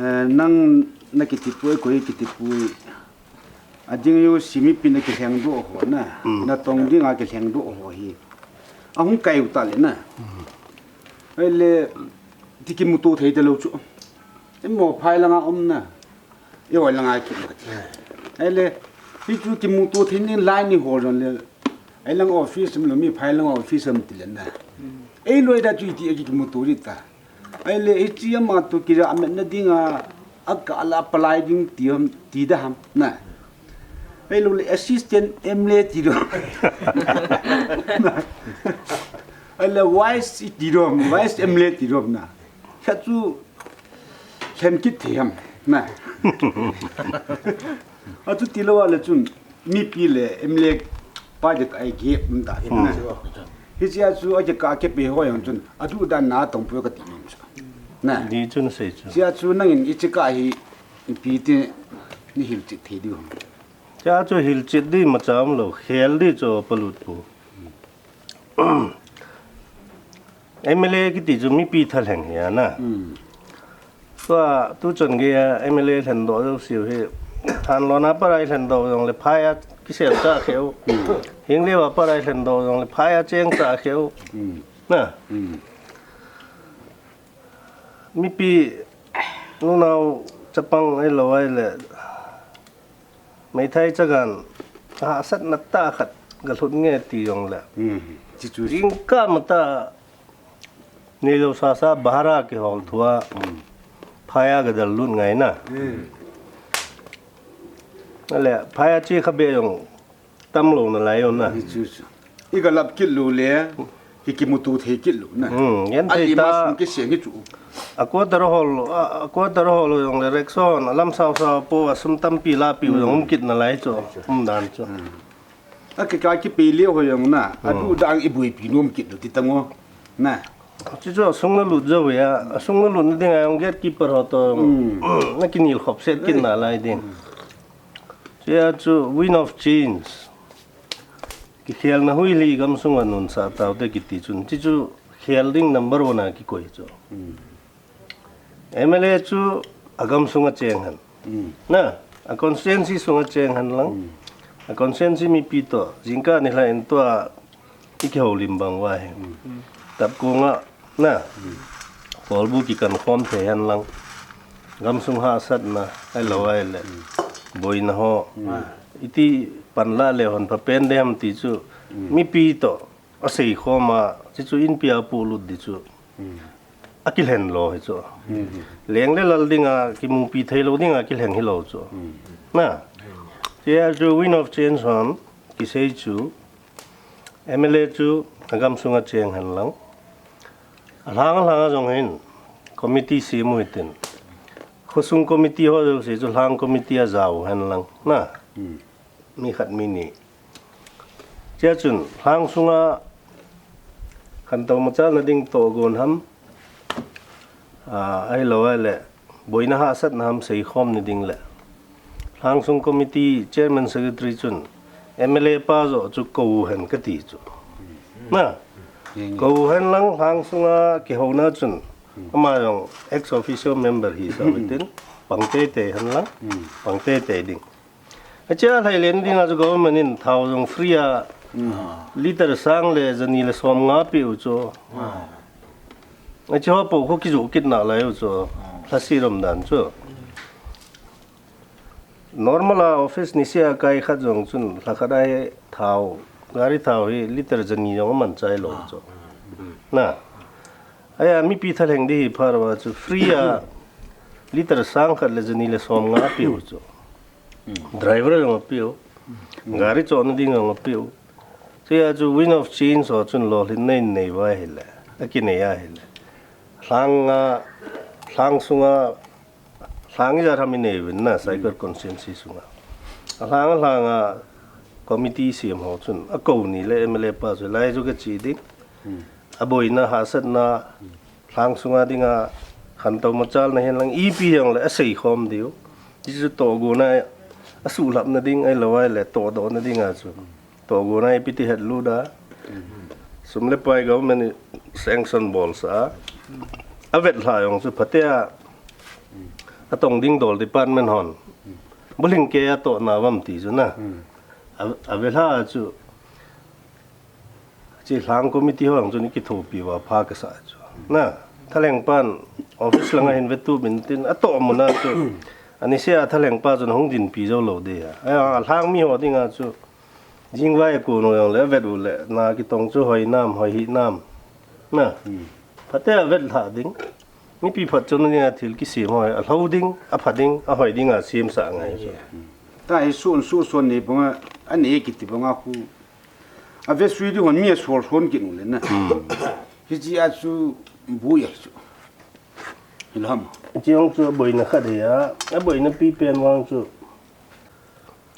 Eh, nang na kitipui, koi kitipui. A ding yo simi pi na kilheng doh ho na. Mm. Na tong ding a kilheng doh ho hi. A hung kai u ta le na. Mm. Ai le, ti kimuto thei ta lou chu. Imo phai langa um na. I oi langa ki. Ai le, hi chu kimuto thei ning lai ni ho jon le. Ai lang office um lo mi phai lang office um ti le na. Ei loi da chu ti a kimuto ri ta. Ai le, hichi ama tu kira amet na dinga, a ka la palai ding ti ham, ti da ham, na. Ai lo le, assistant M L A ti do. Ai le, vice ti do, vice M L A ti do, na. Kha chu, khen kit the ham, na. A chu ti lo a le chun, mipi le M L A pa de kai ge um da hin na. Hi chia chu a ke ka ke pe ho yang chun a du dan na tong pu ka ti nom chu. Na. Di chun sei chu. Chia chu nang in i chi ka hi pi ti ni hil chi thei di hom. Chia chu hil chi di ma cham lo khel di chu palut pu. M L A kiti chu mipi thalheng hi a na. Hmm. Tua tu chun ge a M L A lhen do jo siu hi. Thanlon a parai lhen do jong le phai a kisel cha kheu. Hmm. Hinglei a parai lhen do jong le phai a cheng cha kheu. Hmm. Na. Hmm. Mipi nunau chapang ai lo ai le. Meithai chagan, a, satna tah khat, ka lhut nge ti jong le. Hmm, chi chu. Jingkah mata, nei lo sasa, bahara kihol thua, hmm, phai a ka dal lut ngai na. Hmm. Ale, phai a chi kha be jong, tam lo na lai jong na. Chi chu chu. I ka lap kit lo le, Ki kimuto thei kit lo na. Hmm, ngen thei ta. Ali ma sum kiseng hi chu. A quarter hall, a, a quarter hall jong le Rexon, a lam sao sao po, a sum tampi la piu jong um kit na lai chu. Um dan chu. Hmm. A ki ka kipe le ho jong na, a du dang i buipi nom kit lo ti tango. Na. Chu chu a sung na lut jo ya, a sung na lut na ding a jong gatekeeper ho to. Hmm. Na kinil khop set kit na lai ding. Chu ya chu wind of change. Kikhelna hui li gamsung a nunsa taute kiti chun, chi chu khel ding number one a kikoi chu. Hmm. M L A chu a gamsung a cheng hen. Hmm. Na, a constituency sung a cheng hen lang. Hmm. A constituency mipi to, jingkah ni hla in tua i kihoulim bang uva hi. Hmm. Tapkong a, Na, kholbu kikan khom thei hen lang. Gamsung hahsatna, ai lo ai le. Boina ho. Iti panla le hon pha pen dem ti chu. Mipi to, a sei khom a, chi chu inpi a pu lut di chu. A kilhen lo hi chu. Leng le lal ding a, kimupi thei lo ding a, kilhen hi lo chu. Na, chi a chu wind of change hon, kisei chu. M L A chu a gamsung a cheng hen lang. Alhang alhang a jong hin committee sem u hitin. Khosung committee ho jouse chu lhang committee a jao hen lang na. Mi khat mi ni. Chia chun lhang sunga khantou machalna ding togon ham, a, ahilou ahile boina hahsatna ham seikhom ni ding le lhang sung committee chairman secretary chun M L A pa joh chu kou hen kati chu. Na, kou hen lang lhang sunga kihouna chun ama jong ex officio member hi sa hitin pang teitei hen lang, pang teitei ding. Achia lhailen dinga chu government in thao jong free a liter sang le jani le som nga pe u chu. Achi ho po khu kijoh kit nalai u chu. Lhasi rom dan chu. Normal a office nisea kai khat jong chun lha khat a hi thao, gari thao hi liter jani jong aman chai lou chu. Na. Aya mipi thalheng di hi pharva chu free a liter sang khat le jani le som nga pe u chu. Driver jong ape u. Gari chohna ding jong ape u. Chuya chu wind of change ho chun lolhinna in nei uva ahile, akinei ahile, lhang a, lhang sunga, lhang ijat ham inei uvin na Saikot constituency sunga. Alhang alhang a committee sem ho chun akou ni le M L A pa chu lai chu kachi ding. Aboina hahsatna lhang sunga dinga khantou machalna hen lang ipi jong le aseikhom diu. Hichu tohgon a asuhlhapna ding ahilou ahile tohdohna dinga chu. Tohgon a ipi ti hetlut a. Sum le pai government in sanction bolsah a. Avetlhah jong chu phatea atong ding dol department hon. Bulhing kei a tohna uvam ti chu na. A, avelhah a chu. Chi lhang committee ho jong chun ikithopi uva pha kasah chu. Na, thalheng pan office langa hin vetup intin atoh muna chu. Anisea thalheng pa chun ahung dinpi jou lou ding a. Aya, lhang mi ho dinga chu. Jingvai a kon u jong le avet u le, na kitong chu hoi nam, hoi hih nam. Na, phatea avetlhah ding. Mipi phatchomna dinga thil kisem ho hi alhou ding, apha ding, ahoi dinga semsah ngai chu. Tahi sun, su sun ni banga, anei kiti banga khu. Avetsui ding hon mi asol son kit u le na. Hichia chu buya chu. Hilham. Chi jong chu aboina khat hi a, aboina pipen vang chu.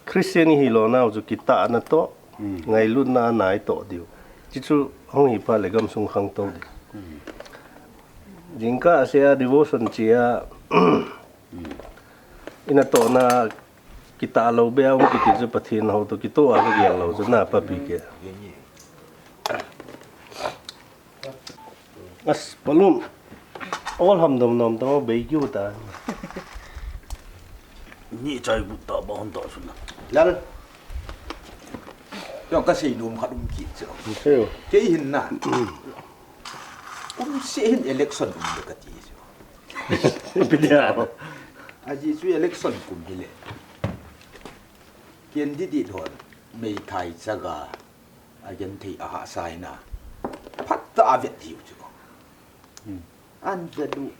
Christian ihi lou nau chu kitahna toh, ngailutna anai toh diu. Chi chu hung hi phat le gamsung khangtou ding. Jingkah asea devotion chia, ina tohna kitah lou beh a um kiti chu Pathen hou toh kitoh a kagel lou chu na papi ke. As, palum. Ol ham dom nom tamo bei kiu ta. Ni chai bu ta ba hon ta suna. Lal. Yo ka sei nom khat um ki chu. Sei. Kei hin na. Kum se hin election um le kati chu. Pi dia. Aji chu election kum hi le. Candidate hon meithai chaga. Agenthei ahahsa hina. Phat ta avet diu chu. An vet u.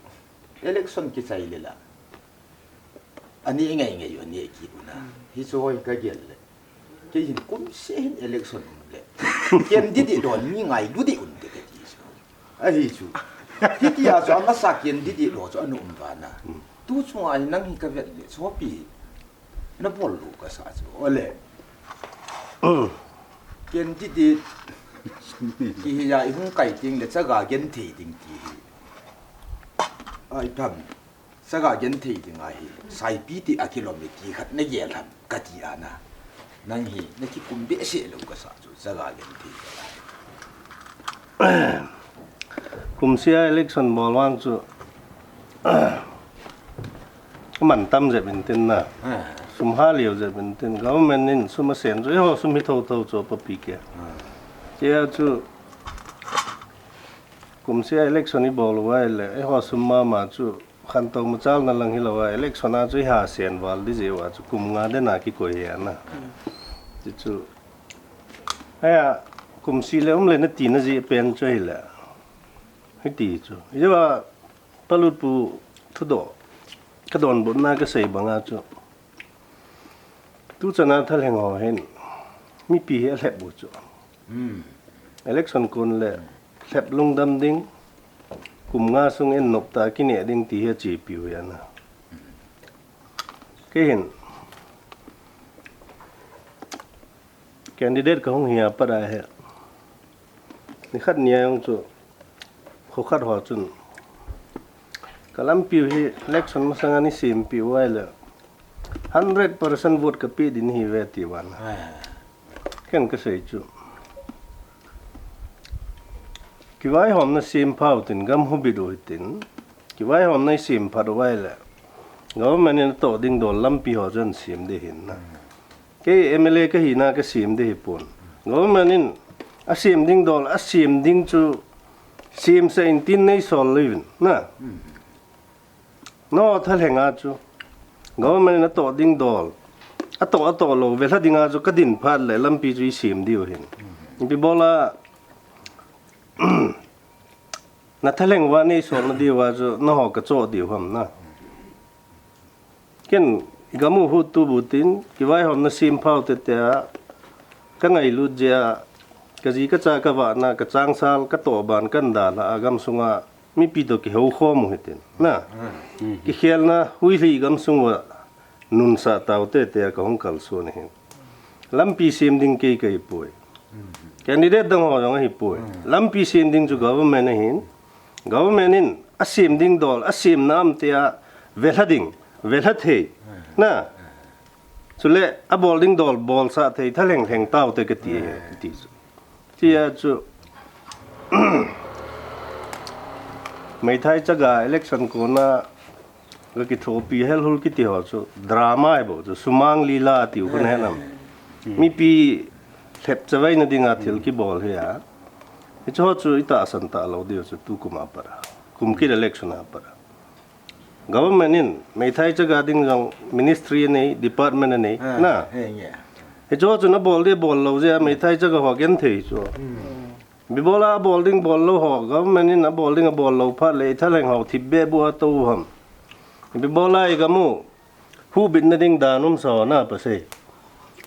Election kichai le la. Ani ngai ngai u ani ki u na. Hichu hoi kagel le. Kei hin kum se hin election um le. Candidate don mi ngailu ding un te kati chu. Ahi chu. Hitia chu amasa candidate don chu ana um uva na. Tu chunga hi nang hi kavet le. Chopi. Nabol lou kasa chu. Ole. Candidate. Kihi a ihung kai teng le chaga genthei ding ti hi. Ai tham. Chaga genthei ding ahi. Saipi ti a kilometer khat nagel ham kati ana. Nang hi nakikum behseh lou kasa chu chaga genthei. Kumsia election bol vang chu. Amantam jep intin na. Sum hah leo jep intin. Government in sum asen chu, eiho sum hi thotho chu papi ke. Chia chu kumsia election ibol uva le, eiho sum mama chu khantou machalna lang hilou a, election a chu iha sen val di jeh uva chu kum nga den a kikoi hi ana. Ti chu. Aya, kumsi le um le nati na jeh pen chu hile. Hiti chu. Ijeh a Palutpu thudoh, kadonbutna kasei banga chu. Tuchana thalheng ho hin, mipi hi alhep u chu. Election kon le, lhep lungdam ding, kum nga sung en nop ta kineh ding ti hi achepiu hi ana. Kei hin candidate kahung hi a pat a hi. Nikhat nia jong chu, kho khat ho chun, ka lampiu hi election masanga nei sempeh uva ahile, hundred percent vote kapeh ding nahiuve atiuva ana. Ken kasei chu, kivaihomna sem phau tin gam hubit u hitin, kivaihomna isem phat uva ahile, government in atoh ding dol lampi ho chu asem ding ahin ana. Kei M L A kahina kasem ding ahipon. Government in asem ding dol, asem ding chu semsah in tin neisol louvin ana. Nangho thalheng a chu, government in atoh ding dol, atoh, atoh lou, velha dinga chu kadin phat le lampi chu isem diu ahin. Ipi bola, nathalheng uva neisolna diuva chu nangho kachoh diu ham ana. Ken igam u huttup u tin, kivaihomna sem phau tete a, kangailut jeh a, kaji kacha kavahna, kachangsal, katoh ban kahin dalha a, gamsunga mipi toh kihoukhom u hitin ana. Kikhelna huilhi gamsung uva nunsah taute tia kahung kalson ahin. Lampi sem ding kei kahipoi. Candidate dang ho jong ahipoi. Lampi sem ding chu government ahin. Government in asem ding dol, asemna um tia velha ding, velha thei ana. Chule abol ding dol bolsah thei thalheng lheng taute kati, kati chu. Tia chu, Meithai chaga election kona kakithopi helhul kiti ho chu drama ahibou chu, sumang lila tiu khu nahe nam. Mipi lhepchaveina dinga thil kibol hi a. Hiche ho chu itahsan talou diu chu tukum a pat a, kum kit election a pat a. Government in meithai chaga ding jong ministry anei, department anei ana. Hiche ho chu nabol ding bol lou jeh a meithai chaga ho genthei chu. Ipi bola abol ding bol lou ho, government in abol ding abol lou phat le ithalheng ho thipbeh bua tou ham. Ipi bola igam u hubitna ding dan umsa ho ana pasei.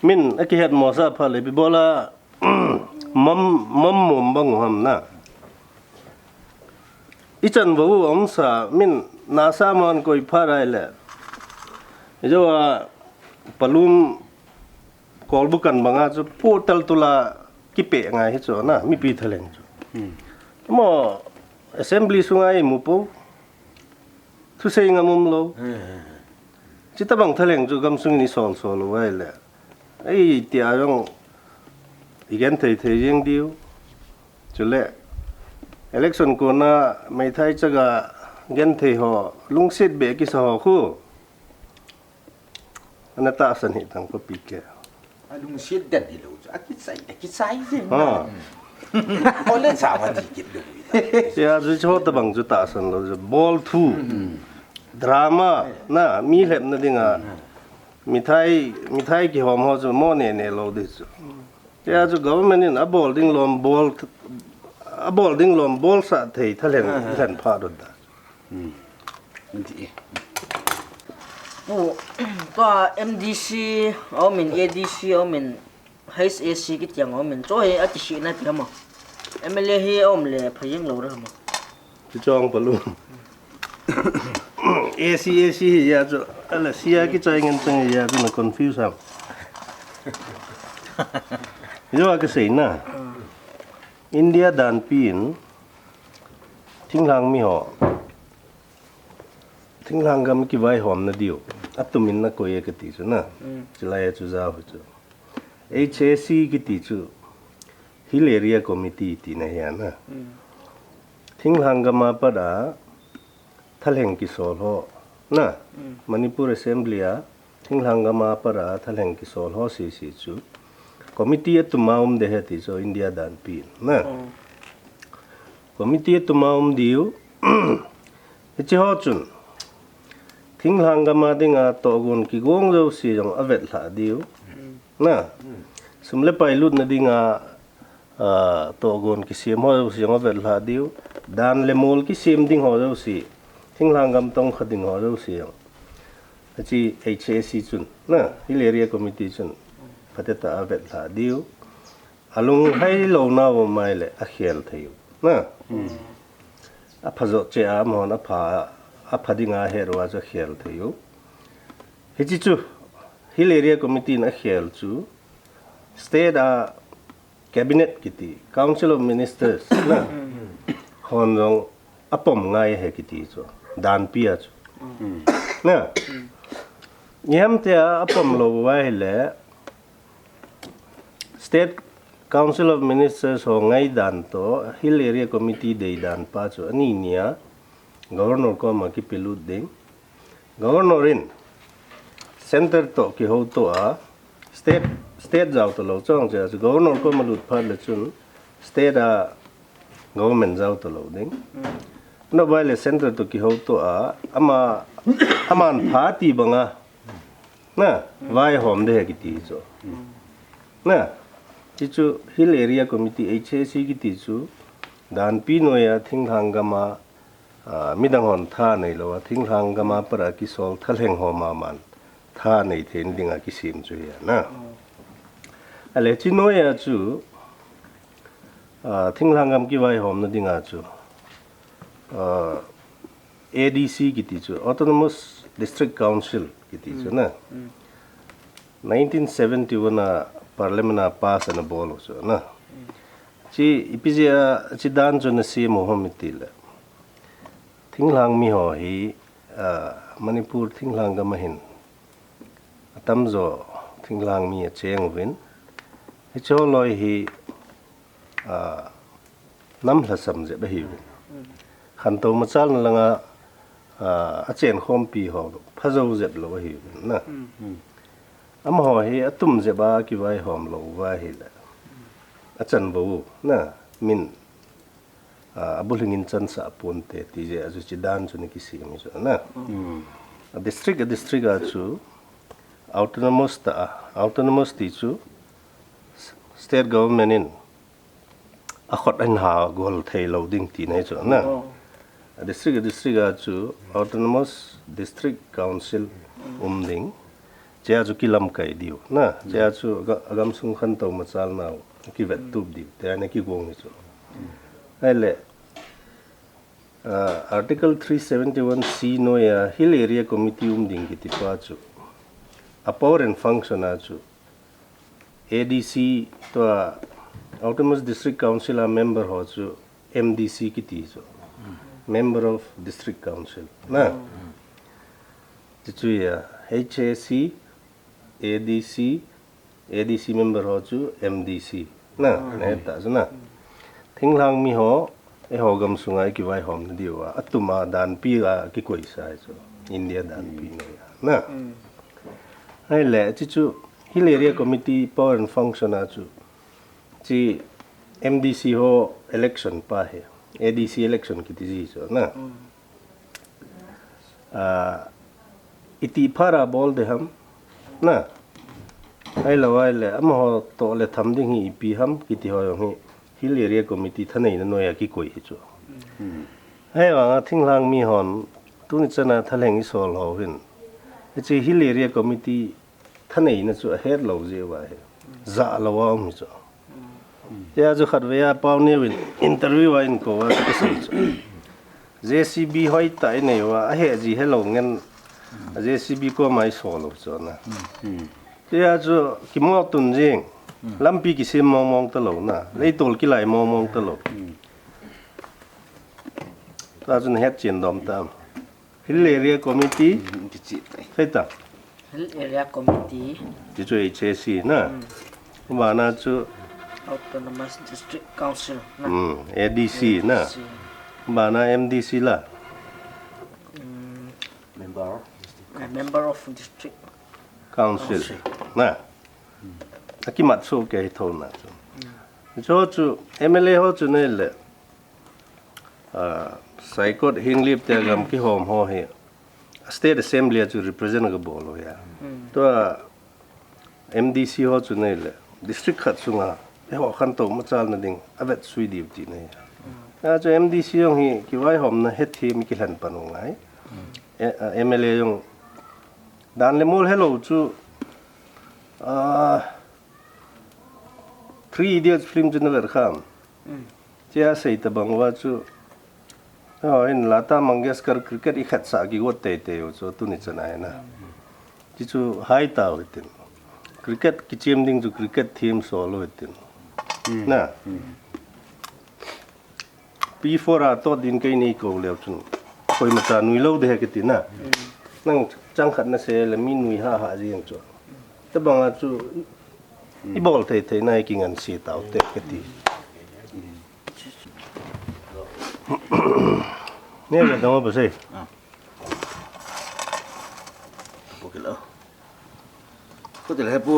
Min akihetmosah phat le ipi bola mam, mam mom bang u ham ana. Ichan vou umsa, min nasa mon koi phat ahile, ijou a palum kolbu kan banga chu potel tula kipeh ngai hi chu ana, mipi thalheng chu. Mo assembly sunga imu pou, thusei ngam umlou. Chutobang thalheng chu gamsung in isol sol u ahile, ei tia jong igenthei thei jeng diu. Chule election kona meithai chaga genthei ho, lungset beh kisa ho khu ana tahsan hih tang kho P K. Alungset den hilou chu, akichai, akichai jeng. Ole cha ma di kit lou. Tia chu chutobang chu tahsan lou chu, bol thu, drama ana, mi lhepna dinga mithai, mithai kihom ho chu mo nene lou ding chu. Tia chu government in abol ding lom bol, abol ding lom bolsah thei thalheng lhen pha dot da. Pu, tua M D C aumin, A D C aumin, H A C kiti aumin, chu hi akiseina ti ham a? M L A hi aum le pha jeng lou ding ham a? Chu chong palum. A C, A C hi a chu, ala C a kichai ngen chang a chu na confuse ham. Jou a kasei na. India danpi in thinglhang mi ho, thinglhang gam kivaihomna diu atumin na koi e kati chu na. Chulai a chu jao hi chu. H A C kiti chu Hill Area Committee tina hi a na. Thinglhang gam a pat a thalheng kisol ho na. Manipur Assembly a thinglhang gam a pat a thalheng kisol ho sese chu committee atum a um ding ahi ti chu India danpi na. Committee atum a um diu. Hiche ho chun thinglhang gam a dinga tohgon kigong jouse jong avetlhah diu. Na. Sum le pai lutna dinga, ah, tohgon kisem ho jouse jong avetlhah diu. Dan le mol kisem ding ho jouse, thinglhang gam tongkha ding ho jouse jong, hiche H A C chun, na, Hill Area Committee chun phatecha a avetlhah diu. Alunghai louna um ahile akhel thei u. Na. apha jo che a, amahon apha, apha dinga ahet uva chu akhel thei u. Hiche chu Hill Area Committee in akhel chu state a cabinet kiti, Council of Ministers na, hon jong apom ngai ahi kiti chu, danpi a chu. Na, ihamtia apom lou uva ahile, State Council of Ministers ho ngaidan toh Hill Area Committee deidan pa chu ani nia Governor koma kipelut ding. Governor in Centre toh kihouto a, State, State jao talou chong chea chu Governor koma lut phat le chun State a government jao talou ding. Nobile Centre toh kihouto a, ama, aman pha ti banga na, vaihom ding ahi kiti chu. Na, hichu Hill Area Committee, H A C kiti chu, danpi noiya thinglhang gama, a, midang hon tha neilou a, thinglhang gama para kisol thalheng ho maman tha nei theina dinga kisem chu ahi na. Ahile hiche noiya chu, a, thinglhang gam kivaihomna dinga chu, a, A D C kiti chu, Autonomous District Council kiti chu na. Nineteen seventy-one a Parliament a pass ana bol u chu na. Hiche ipi jeh a hiche dan chu ana sem u ham itile, thinglhang mi ho hi, a, Manipur thinglhang gam a hin atamjo thinglhang mi acheng uvin, hiche ho loi hi, a, nam lhasam jep ahiuvin. Khantou machalna langa, a, achenkhompi ho phajou jep lou ahiuvin na. Amaho hi atum jep a kivaihom lou uva ahile, achan bou na, min, a, abulhing in chansah ponte ti jeh a chu hiche dan chu ana kisem u chu na. A district, a district a chu autonomous ta a, autonomous ti chu state government in akhut ahin ha gol theilou ding tina ahi chu na. A district, a district a chu Autonomous District Council um ding. Chea chu kilamkai diu na. Chea chu aga-, agamsung khantou machalnau kivettup diu tia ana kigong ahi chu. Ahile, a, Article three seventy-one C noiya Hill Area Committee um ding kiti pa chu, a power and function a chu, A D C toh Autonomous District Council a member ho chu M D C kiti chu, Member of District Council na. Tichu ahi a, H A C, A D C, A D C member ho chu M D C na, nahet tah chu na. Thinglhang mi ho, eiho gamsunga ikivaihomna diuva, atum a danpi a kikoisa ahi chu, India danpi noiya na. Ahile hiche chu Hill Area Committee power and function a chu, hiche M D C ho election pa hi, A D C election kiti ji chu na. A, itih phat a bol ding ham na. Ahilou ahile, amaho toh le tham ding hi ipi ham kiti ho jong hi Hill Area Committee thaneina noiya kikoi hi chu. Ahivanga thinglhang mi hon tuni chana thalheng isol ho hin, hiche Hill Area Committee thaneina chu ahet lou jeh uva hi, jah lou a um hi chu. Tia chu khatvei a Pauneo in interview a eikou a kasei chu, J C B hoitah inei uva, ahe ji helou ngen, J C B koma isol u chu na. Tia chu kimo tun jing, lampi kisem mong mong talou na, leitol kilai mong mong talou. Tua chun hetchen dom tam. Hill Area Committee. Kichi tai. Sei ta. Hill Area Committee. Ti chu H A C na. Bana chu Autonomous District Council na. Hmm, A D C na. A D C. Bana M D C la. Member of District. A member of District Council. Council. Na. Akimat so ke thona chu. Chu chu M L A ho chu nei le. Ah, Saikot Henglep te gam kihom ho hi State Assembly a chu represent kabol u ahi. Tua M D C ho chu nei le district khat sunga eiho khantou machalna ding avetsui diu tina ahi. Tua chu M D C jong hi kivaihomna hethem kilhen pan u ngai. Eh, ah, M L A jong dan le mol helou chu, ah, Three Idiots film chu navet kham. Chia sei tabang uva chu, Oh, in Lata Mangeshkar cricket i khat sa ki got tei tei u chu tuni chan ai na. Ti chu hai ta u tin. Cricket ki chem ding chu cricket theme sol u tin. Na. P four a tot din kei nei ko leu chun. Koima cha nui lo de he kiti na. Nang chang khat na se le mi nui ha ha jing chu. Tabang a chu i bol thei thei na ki ngan si tau te kiti. Ni le dong ba sei. Pu kila. Ko te le pu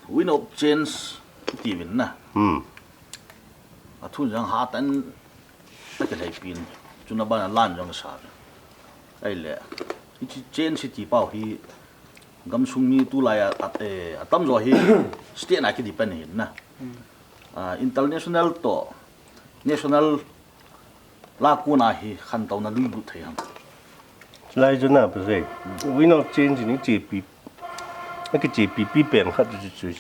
win of change ti win na. Hmm. A thu jang ha tan ta ke lai pin. Chuna bana lan jang sa. Ai le. Hichi change ti pau hi gamsung mi tu lai a, a, eh, a tam jo hi state na ki depend hin na. Ah, international to national la kuna hi khan tau na lui lut thei ham. Lai chu na pa sei. Win of change ni che pi. A ki che pi pi pen khat chu chu.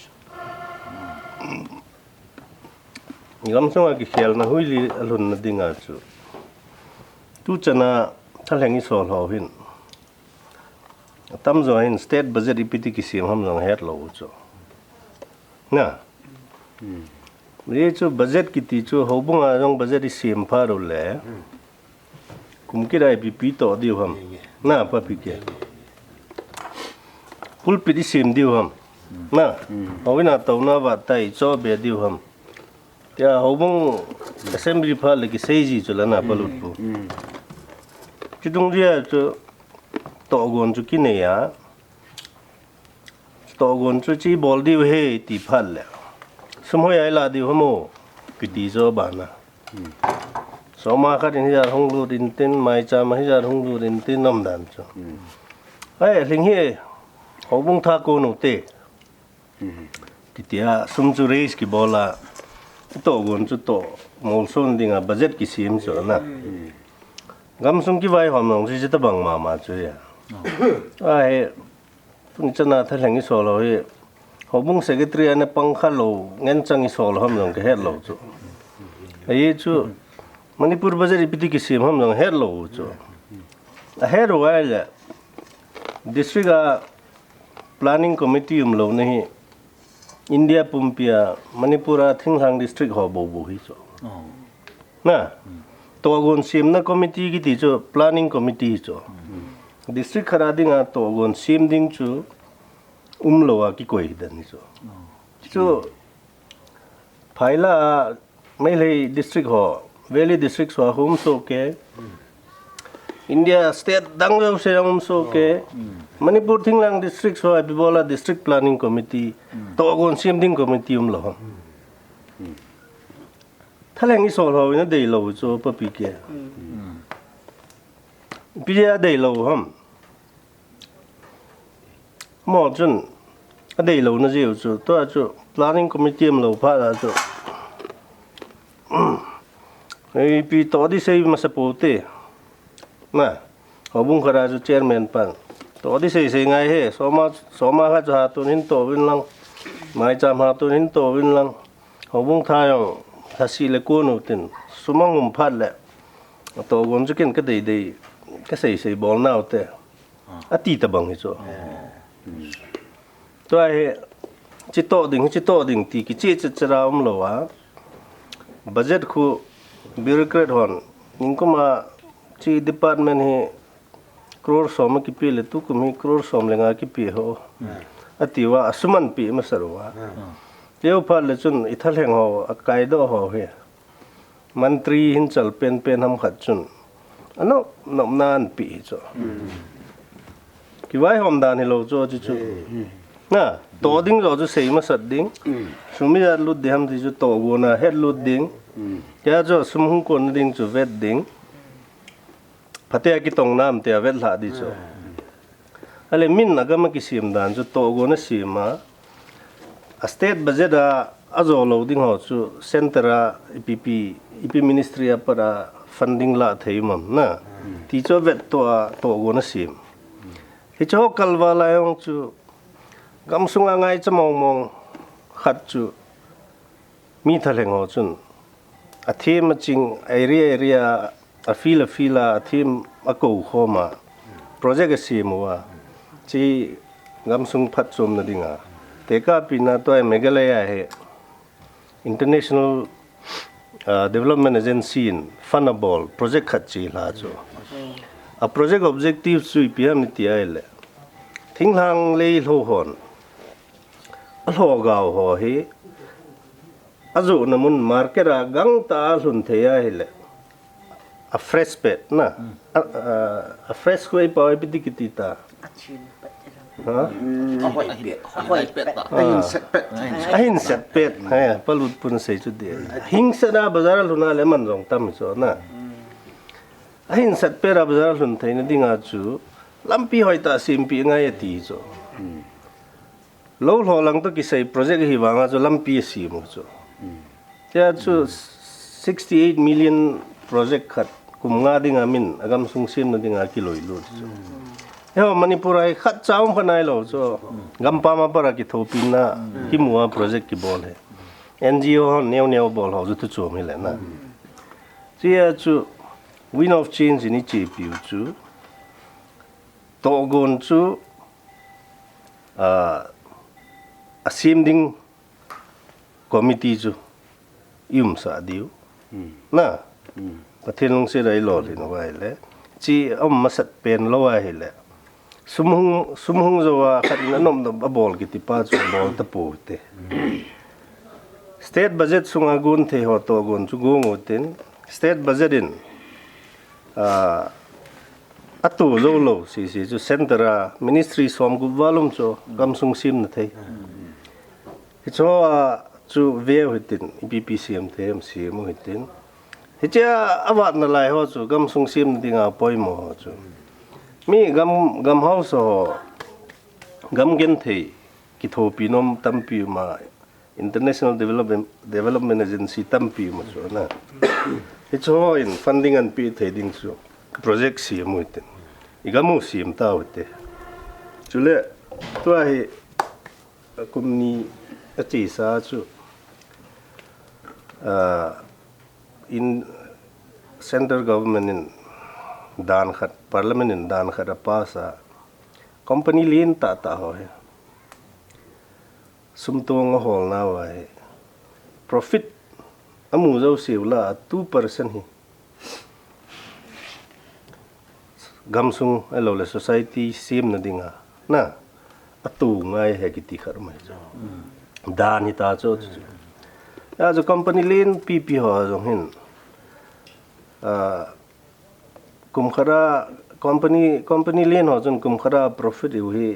Gamsung a ki khel na hui li a lhun na ding a chu. Tu chana thalheng i sol ho hin. Tam jo hin state budget i piti ki sim ham jong het lo chu. Na. Ye chu budget kiti chu ho bunga jong budget i sim pha ro le. Kum kira i pi pi to diu ham. Na pa pi ke. Pulpit i sim diu ham. Na. Ho ina to na va tai cho be diu ham. Tia ho bung assembly pha le ki sei ji chu la na pa lut pu. Chu dung ria chu to gon chu ki nei a. Togon chu chi bol diu he ti phat le. Sum hoi ai la diu hamo. Kiti jo bana. Soma khat in hijar hung lut in tin, mai chama hijar hung lut in tin nam dan chu. Ai, hling hi. Ho bung tha ko no te. Kitia sum chu raise ki bola. Togon chu to. Molson dinga budget ki sim chu na. Gam sum ki vai hom nong chi ta bang mama chu ya. Ai, Tuni chana thalheng i sol ho hi, Houbung Secretary ana pang kha lo, ngen chang i sol hom jong ka het lo chu. Ahi chu, Manipur budget i piti ki sim hom jong het lo chu. A het lo ai le, district a planning committee um lo na hi, India pumpi a Manipur a thinglhang district ho bo bo hi chu. Na, togon simna committee kiti chu planning committee chu. District khat a dinga togon sim ding chu umlou a kikoi dan ni chu. Chu phaila a Meitei district ho, Valley district ho hum so ke. India state dang veu se um so ke. Manipur thinglhang district ho a bibola district planning committee, togon sim ding committee umlou ho. Thalheng i sol ho ina dei lo chu papi ke. Pi a dei lo ham. Mo chun a dei lo na jiu chu, tua chu planning committee umlou pha la chu. Ei pi to di sei masa po te. Na, Houbung khat a chu chairman pan. To di sei sei ngai he, soma, soma khat chu ha tun hin to vin lang. Mai cham ha tun hin to vin lang. Houbung tha jong, tha si le ko nu tin. Sumang um phat le. Togon chu ken ka dei dei, ka sei sei bol nau te. A ti ta bang hi chu. Tua hi, chi to ding, chi to ding ti ki chi chi chi ra umlou a. Budget khu bureaucrat hon, ningkum a chi department hi crore som a kipe le tukum hi crore som le nga kipe ho. A ti uva, a sum an pe masa uva. Teu phat le chun i thalheng ho, a kaidoh ho hi. Mantri hin chal pen pen ham khat chun. A nop, nop nan pi hi chu. Ki vai hom dan hi lo chu chi chu. Na, to ding lo chu sei masat ding. Sum ijat lut ding ham ti chu togon a het lut ding. Kei a chu sum hung kon ding chu vet ding. Phatea kitong nam tia vet hlah di chu. Ale min a gam a kisim dan chu togon a sim a. A state budget a, a zo lo ding ho chu center a ipi pi, ipi ministry a pat a funding la thei mam na. Ti chu vet to a togon a sim. Hi chu ho kalva lai hong chu gam sunga ngai cha mong mong khat chu mi thalheng ho chun. A thim a ching area area a field a field a, a team a kou khom a, project a sem uva, chi gamsung phatchomna dinga, tekahpina tua Meghalaya hi International uh, Development Agency in fund a bol project khat chi la chu. A project objective chu ipi ham iti ahile, thinglhang lei lho hon a lhogao ho hi a johna mun market a gangtah a lhun thei ahile, a fresh pet na, a, a, a fresh ko ipi ti kiti ta. Ha? Ahoipet. Ahoipet. Ahinsetpet. Ahinsetpet. He, palut pun sei chu di. Hingset a bazar lhun a le man jong tam chu na. Ahinsetpet a bazar lhun theina dinga chu lampi hoitah sempeh ngai ati chu. Lou lho lang toh kisai project hi vanga chu lampi asem u chu. Tia chu sixty eight million project khat kum nga dinga min a gamsung semna dinga kiloilut chu. He Manipur a hi khat cha um kha nailou chu. Gampam a para kithopina kimu a project kibol hi. N G O hon neo neo bol ho chu thu chom hi le na. Tia chu Wind of Change in ichepiu chu. Tohgon chu a, a sem ding committee chu i umsah diu. Na, Pathen lungset a i lolhin uva ahile, chi a um masat pen lou ahile, sum hung, sum hung jou a khat in a nop nop a bol kiti pa chu bol tapou te. State budget sunga gon thei ho tohgon chu gong u tin, state budget in a, a to jou lou sese chu center a ministry som gup val um chu gamsung semna thei. Hiche a chu veu hitin, ipi ipi sem thei ham sem u hitin. Hiche a vatna lai ho chu gamsung semna dinga poimo ho chu. Mi gam, gam hausa ho, gam genthei kithopi nom tampi um a, International Development, Development Agency tampi um a chu na. Hiche ho in funding anpe thei ding chu project sem u hitin. I gam u sem tau hite. Chule, tua hi, a, kum ni a chesa chu, a, in central government in dan khat, parliament in dan khat a pass a, company lien tah tah ho hi sum tong a holna uva hi profit a mu jouse u lah a two percent hi gamsung ahilou le society semna dinga na a to ngai ahi kiti khat um ahi chu. Dan hita chu chu. Achu company lien pipi ho jong hin, a, kum khat a company, company lien ho chun kum khat a profit i u hi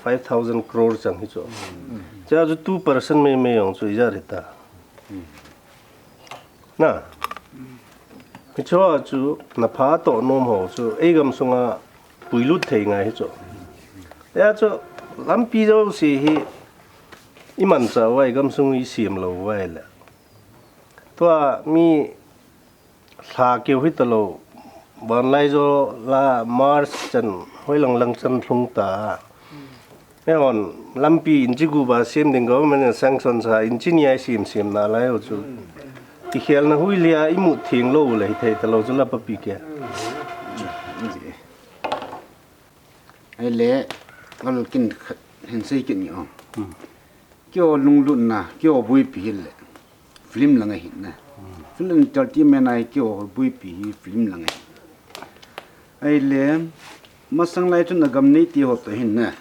five thousand crore chang hi chu. Chea chu two percent mei mei jong chu ijat hita. Na. Hiche ho chu na pha toh nom ho chu ei gamsunga puilut thei ngai hi chu. Tia chu lampi jouse hi i manchah uva i gamsung i sem lou uva ahile, tua mi lha keu hitalou, banlai jo la March chan, hoilang lang chan lhung ta. Eihon lampi inch gup a sem ding government in sanction sa, inch ni a i sem sem nalai u chu. Kikhelna hui lia i mu theng lou le hithei talou chu la papi ke. Ahile, ol kin khat hin sei kit nge o. Keiho lunglutna, keiho buipi hile film lang ahi na. Film entertainment a hi keiho buipi hi film lang ahi. Ahile, masang lai chun a gam neite ho toh hin na.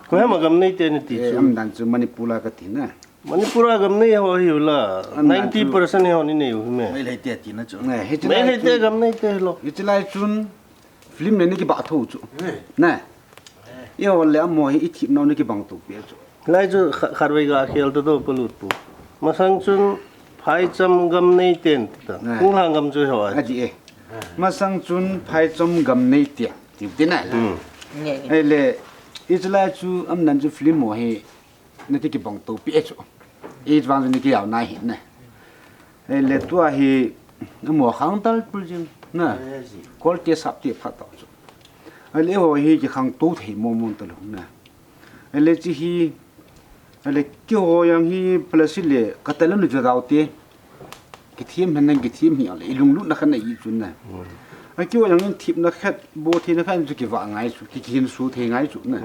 Koiham a gam neite nati chu? Amdan chu Manipur a kati na. Manipur a gam nei ho hi u la, ninety percent hi hon i nei u hi me. Meitei te tina chu. Meitei te gam nei te lo. Hiche lai chun film le ni kibah tho chu. Na. Eiho le amaho hi i thipnau ni kibang to pi chu. Lai chu khatvei ga khel to to palut pu. Masang chun phaicham gam nei ten ta. Kung hang gam chu ho a. Adi e. Masang chun phaicham gam nei te. Tiu te na. Ahile, hiche lai chu amdan chu film ho hi nati kibang to pi e chu. I vang chu ni kiyau nai hi na. Ahile tua hi, amaho khang tal pul jing na. Kol te sap te phat tau chu. Ahile ho hi kikhang to thei mo mo talou na. Ahile chi hi, ahile keiho jong hi plastic le ka talou ni jadau te. Kithem hen nang kithem hi ale, ilunglut na khan na i chu na. A kiho jong in thipna khat, bo thei na khan chu kiva ngai chu, ki, kihin su thei ngai chu na.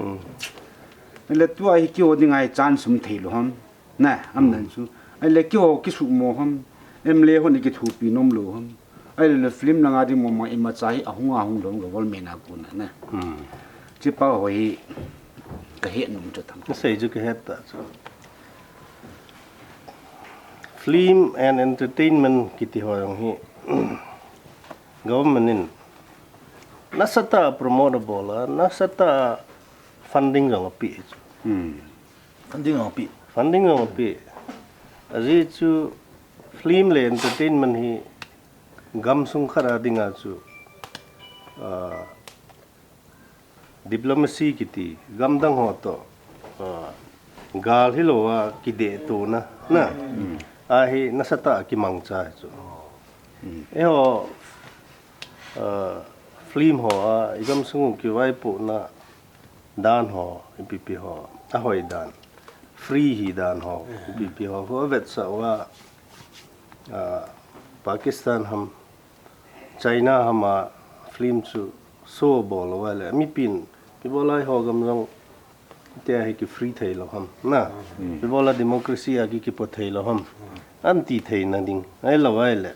Ale tua hi kiho ding ngai chance um thei lou ham. Na, am nan chu. Ale kiho kisu mo ham. Em le ho ni kithupi nom lou ham. Ale film langa ding mo ma ima cha hi ahung ahung lou government a ku na na. Chi pa ho hi ka he nom chu tam. Ka sei chu ka he ta chu. Film and entertainment kiti ho jong hi government in nasatah a promote abol a, nasatah a funding jong api chu. Funding jong api. Funding jong api. Ajeh chu film le entertainment hi gamsung khat a dinga chu, ah, diplomacy kiti, gamdang ho toh, ah, gal hilou a kideh tona, na. Ahi nasatah a kimangcha chu. Eiho, ah, film ho a, igamsung u kivaipohna dan ho, ipi ipi ho, ahoi dan, free hi dan ho, ipi ipi ho, ho avetsah uva, ah, Pakistan ham, China ham a film chu show bol uva le, mipin, ibola eiho gam jong, tia hi ki free thei lou ham, na. Ibola democracy a ki kipo thei lou ham. Anti theina ding, ahilou ahile.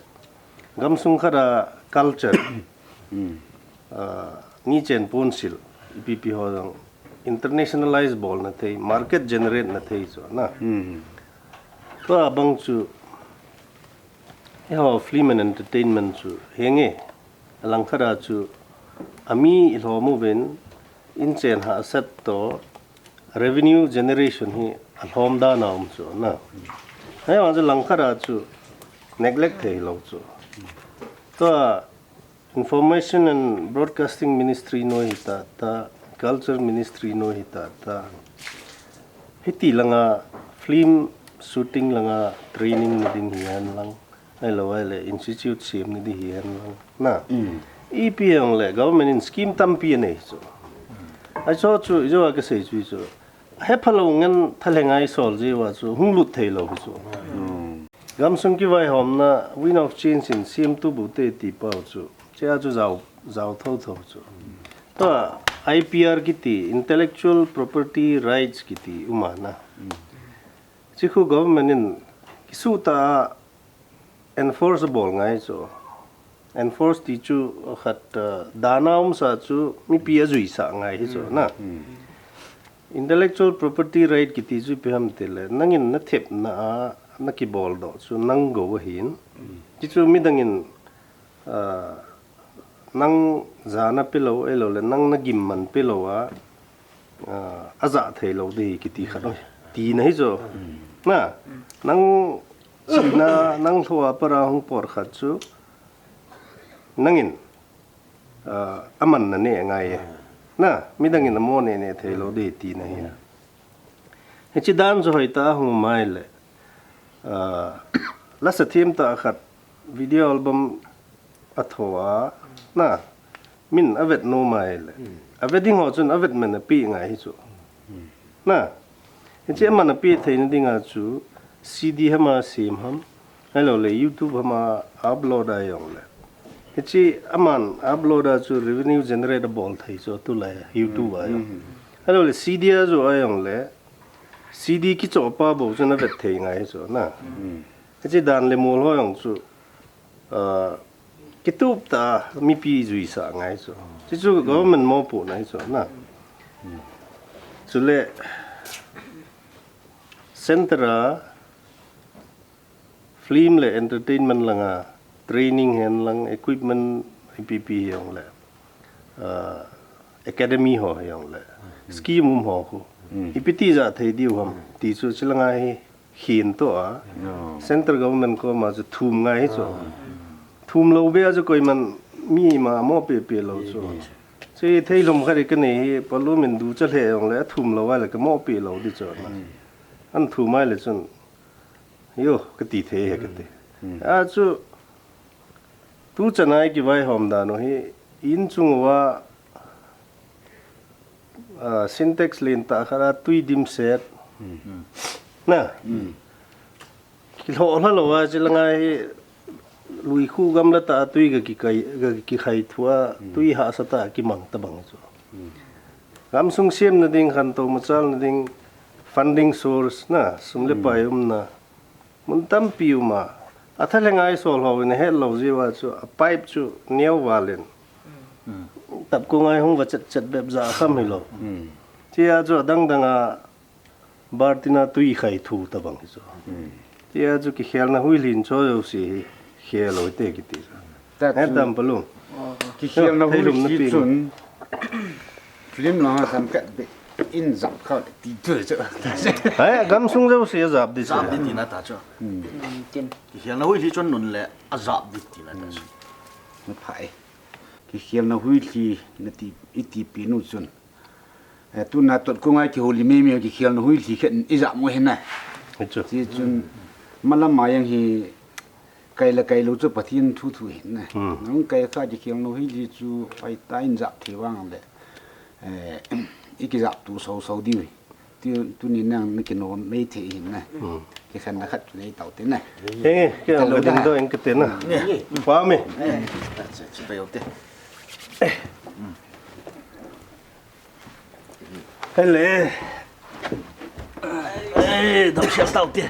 Gamsung khat a culture, ah, nichen ponsil, ipi ipi ho jong, internationalize bolna thei, market generate na thei chu, na. Tua bang chu, eiho film and entertainment chu, henge, alangkhat a chu, ami ilhom uvin, inchen hahsat toh, revenue generation hi alhom dan a um chu, na. Hei vang chu langkhat a chu, neglect thei lou chu. Tua, Information and Broadcasting Ministry noi hita ta, Culture Ministry noi hita ta. Hiti langa film shooting langa training na ding hihen lang, ahilou ahile institute semna ding hihen lang, na. Ipi hijongle government in scheme tampi anei chu. Ahi chu chu, ijou a kasei chu chu. Hephalou ngen thalheng a isol jeh uva chu, hung lut thei lou chu. Gamsung kivaihomna, Wind of Change in semtu bu te ti pau chu. Chea chu jao, jao thotho chu. Tua I P R kiti, Intellectual Property Rights kiti, um a na. Chi khu government in kisuh tah a enforce abol ngai chu. Enforce ti chu khat, uh, dan a umsa chu mipi ajuisah ngai hi chu na. Intellectual property right kiti chu ipi ham tile, nangin nathepna a nakibol doh chu nang go ahin. Ti chu midangin, ah, nang jana pelou, ahilouleh nang nagim man pelou a, ah, ajah theilou ding kiti khat ahi. Tina hi chu. Na, nang sihna, nang lhoh a para hung pot khat chu, nangin, ah, aman naneh ngai e. Na, midangin amo neh neh theilou ding tina hi. Hiche dan chu hoitah a hung um ahile, ah, lasa themtah khat video album atho a, na, min avet nom ahile. Ave ding ho chun avet man apeh ngai hi chu. Na, hiche aman apeh theina dinga chu C D ham a sem ham, ahilouleh YouTube ham a upload a jongle. Hiche aman upload a chu revenue generate abol thei chu tulai YouTube a jong. Ahilouleh C D a joh a jongle, C D kichoh pa bou chun avet thei ngai hi chu na. Hiche dan le mol ho jong chu, ah, kitup tah a mipi juisah ngai chu. Chuchu government mopohna hi chu na. Chule center a film le entertainment langa training hen lang, equipment ipi ipi hi jongle, ah, academy ho hi jongle, scheme um ho khu. Ipi ti jah thei diu ham ti chu chulanga hi hin toh a, central government koma chu thum ngai hi chu. Thum lou beh a chu koiman mi ima moh peh peh lou chu. Chu theilhum khat hi kanei hi, parliament ducha lheh jongle athum lou ahile kamoh peh lou ding chu na. Athum ahile chun, yo, kati thei ahi kati. A chu, tuchan a ikivaihom dan u hi, in chung uva, ah, Sintex lentah khat a tui dimset. Na. Kilhoh lha lou a, chulanga hi Lui khu gamla tah a tui ga kikai, ga kikhai thu a, tui hahsa tah a kimang tabang chu. Gamsung semna ding, khantou machalna ding, funding source na, sum le pai umna, mun tampi um a. A thalheng a i sol ho in a het lou jeh uva chu, a pipe chu neo val in. Tapkong a hung va chet chet bep ja kham hilou. Chia chu adang dang a, Bar tin a tui khai thu tabang hi chu. Tia chu kikhelna huilhi in cho jouse hi khel u hite kiti chu. Ta chu tam palung. Kikhelna huilhi chun film lang a tam kat be in jap kha ti tu chu. Hai, gamsung jouse jap di chu. Jap di tina ta chu. Tin. Kikhelna huilhi chun nun le a jap di tina ta chu. Na phai. Kikhelna huilhi na ti, i ti pi nu chun. Eh, tuna tot ko ngai kihoulim mei mei kikhelna huilhi khen i jam u hi na. Hichu. Ti chun malam a jong hi kai le kai lou chu Pathen thu thu hi na. Hmm. Nang kai kha kikhelna huilhi chu pai ta in jap thei vang le. Eh, i kijap tu sau sau diu hi. Ti tuni nang na kino mei thei hi na. Hmm. Kikhenna khat chu nei tau te na. He, ke ang ka ding do eng ka te na. Pa mi. Che, che, pa yo te. Hele. Eh, dam siam tau te.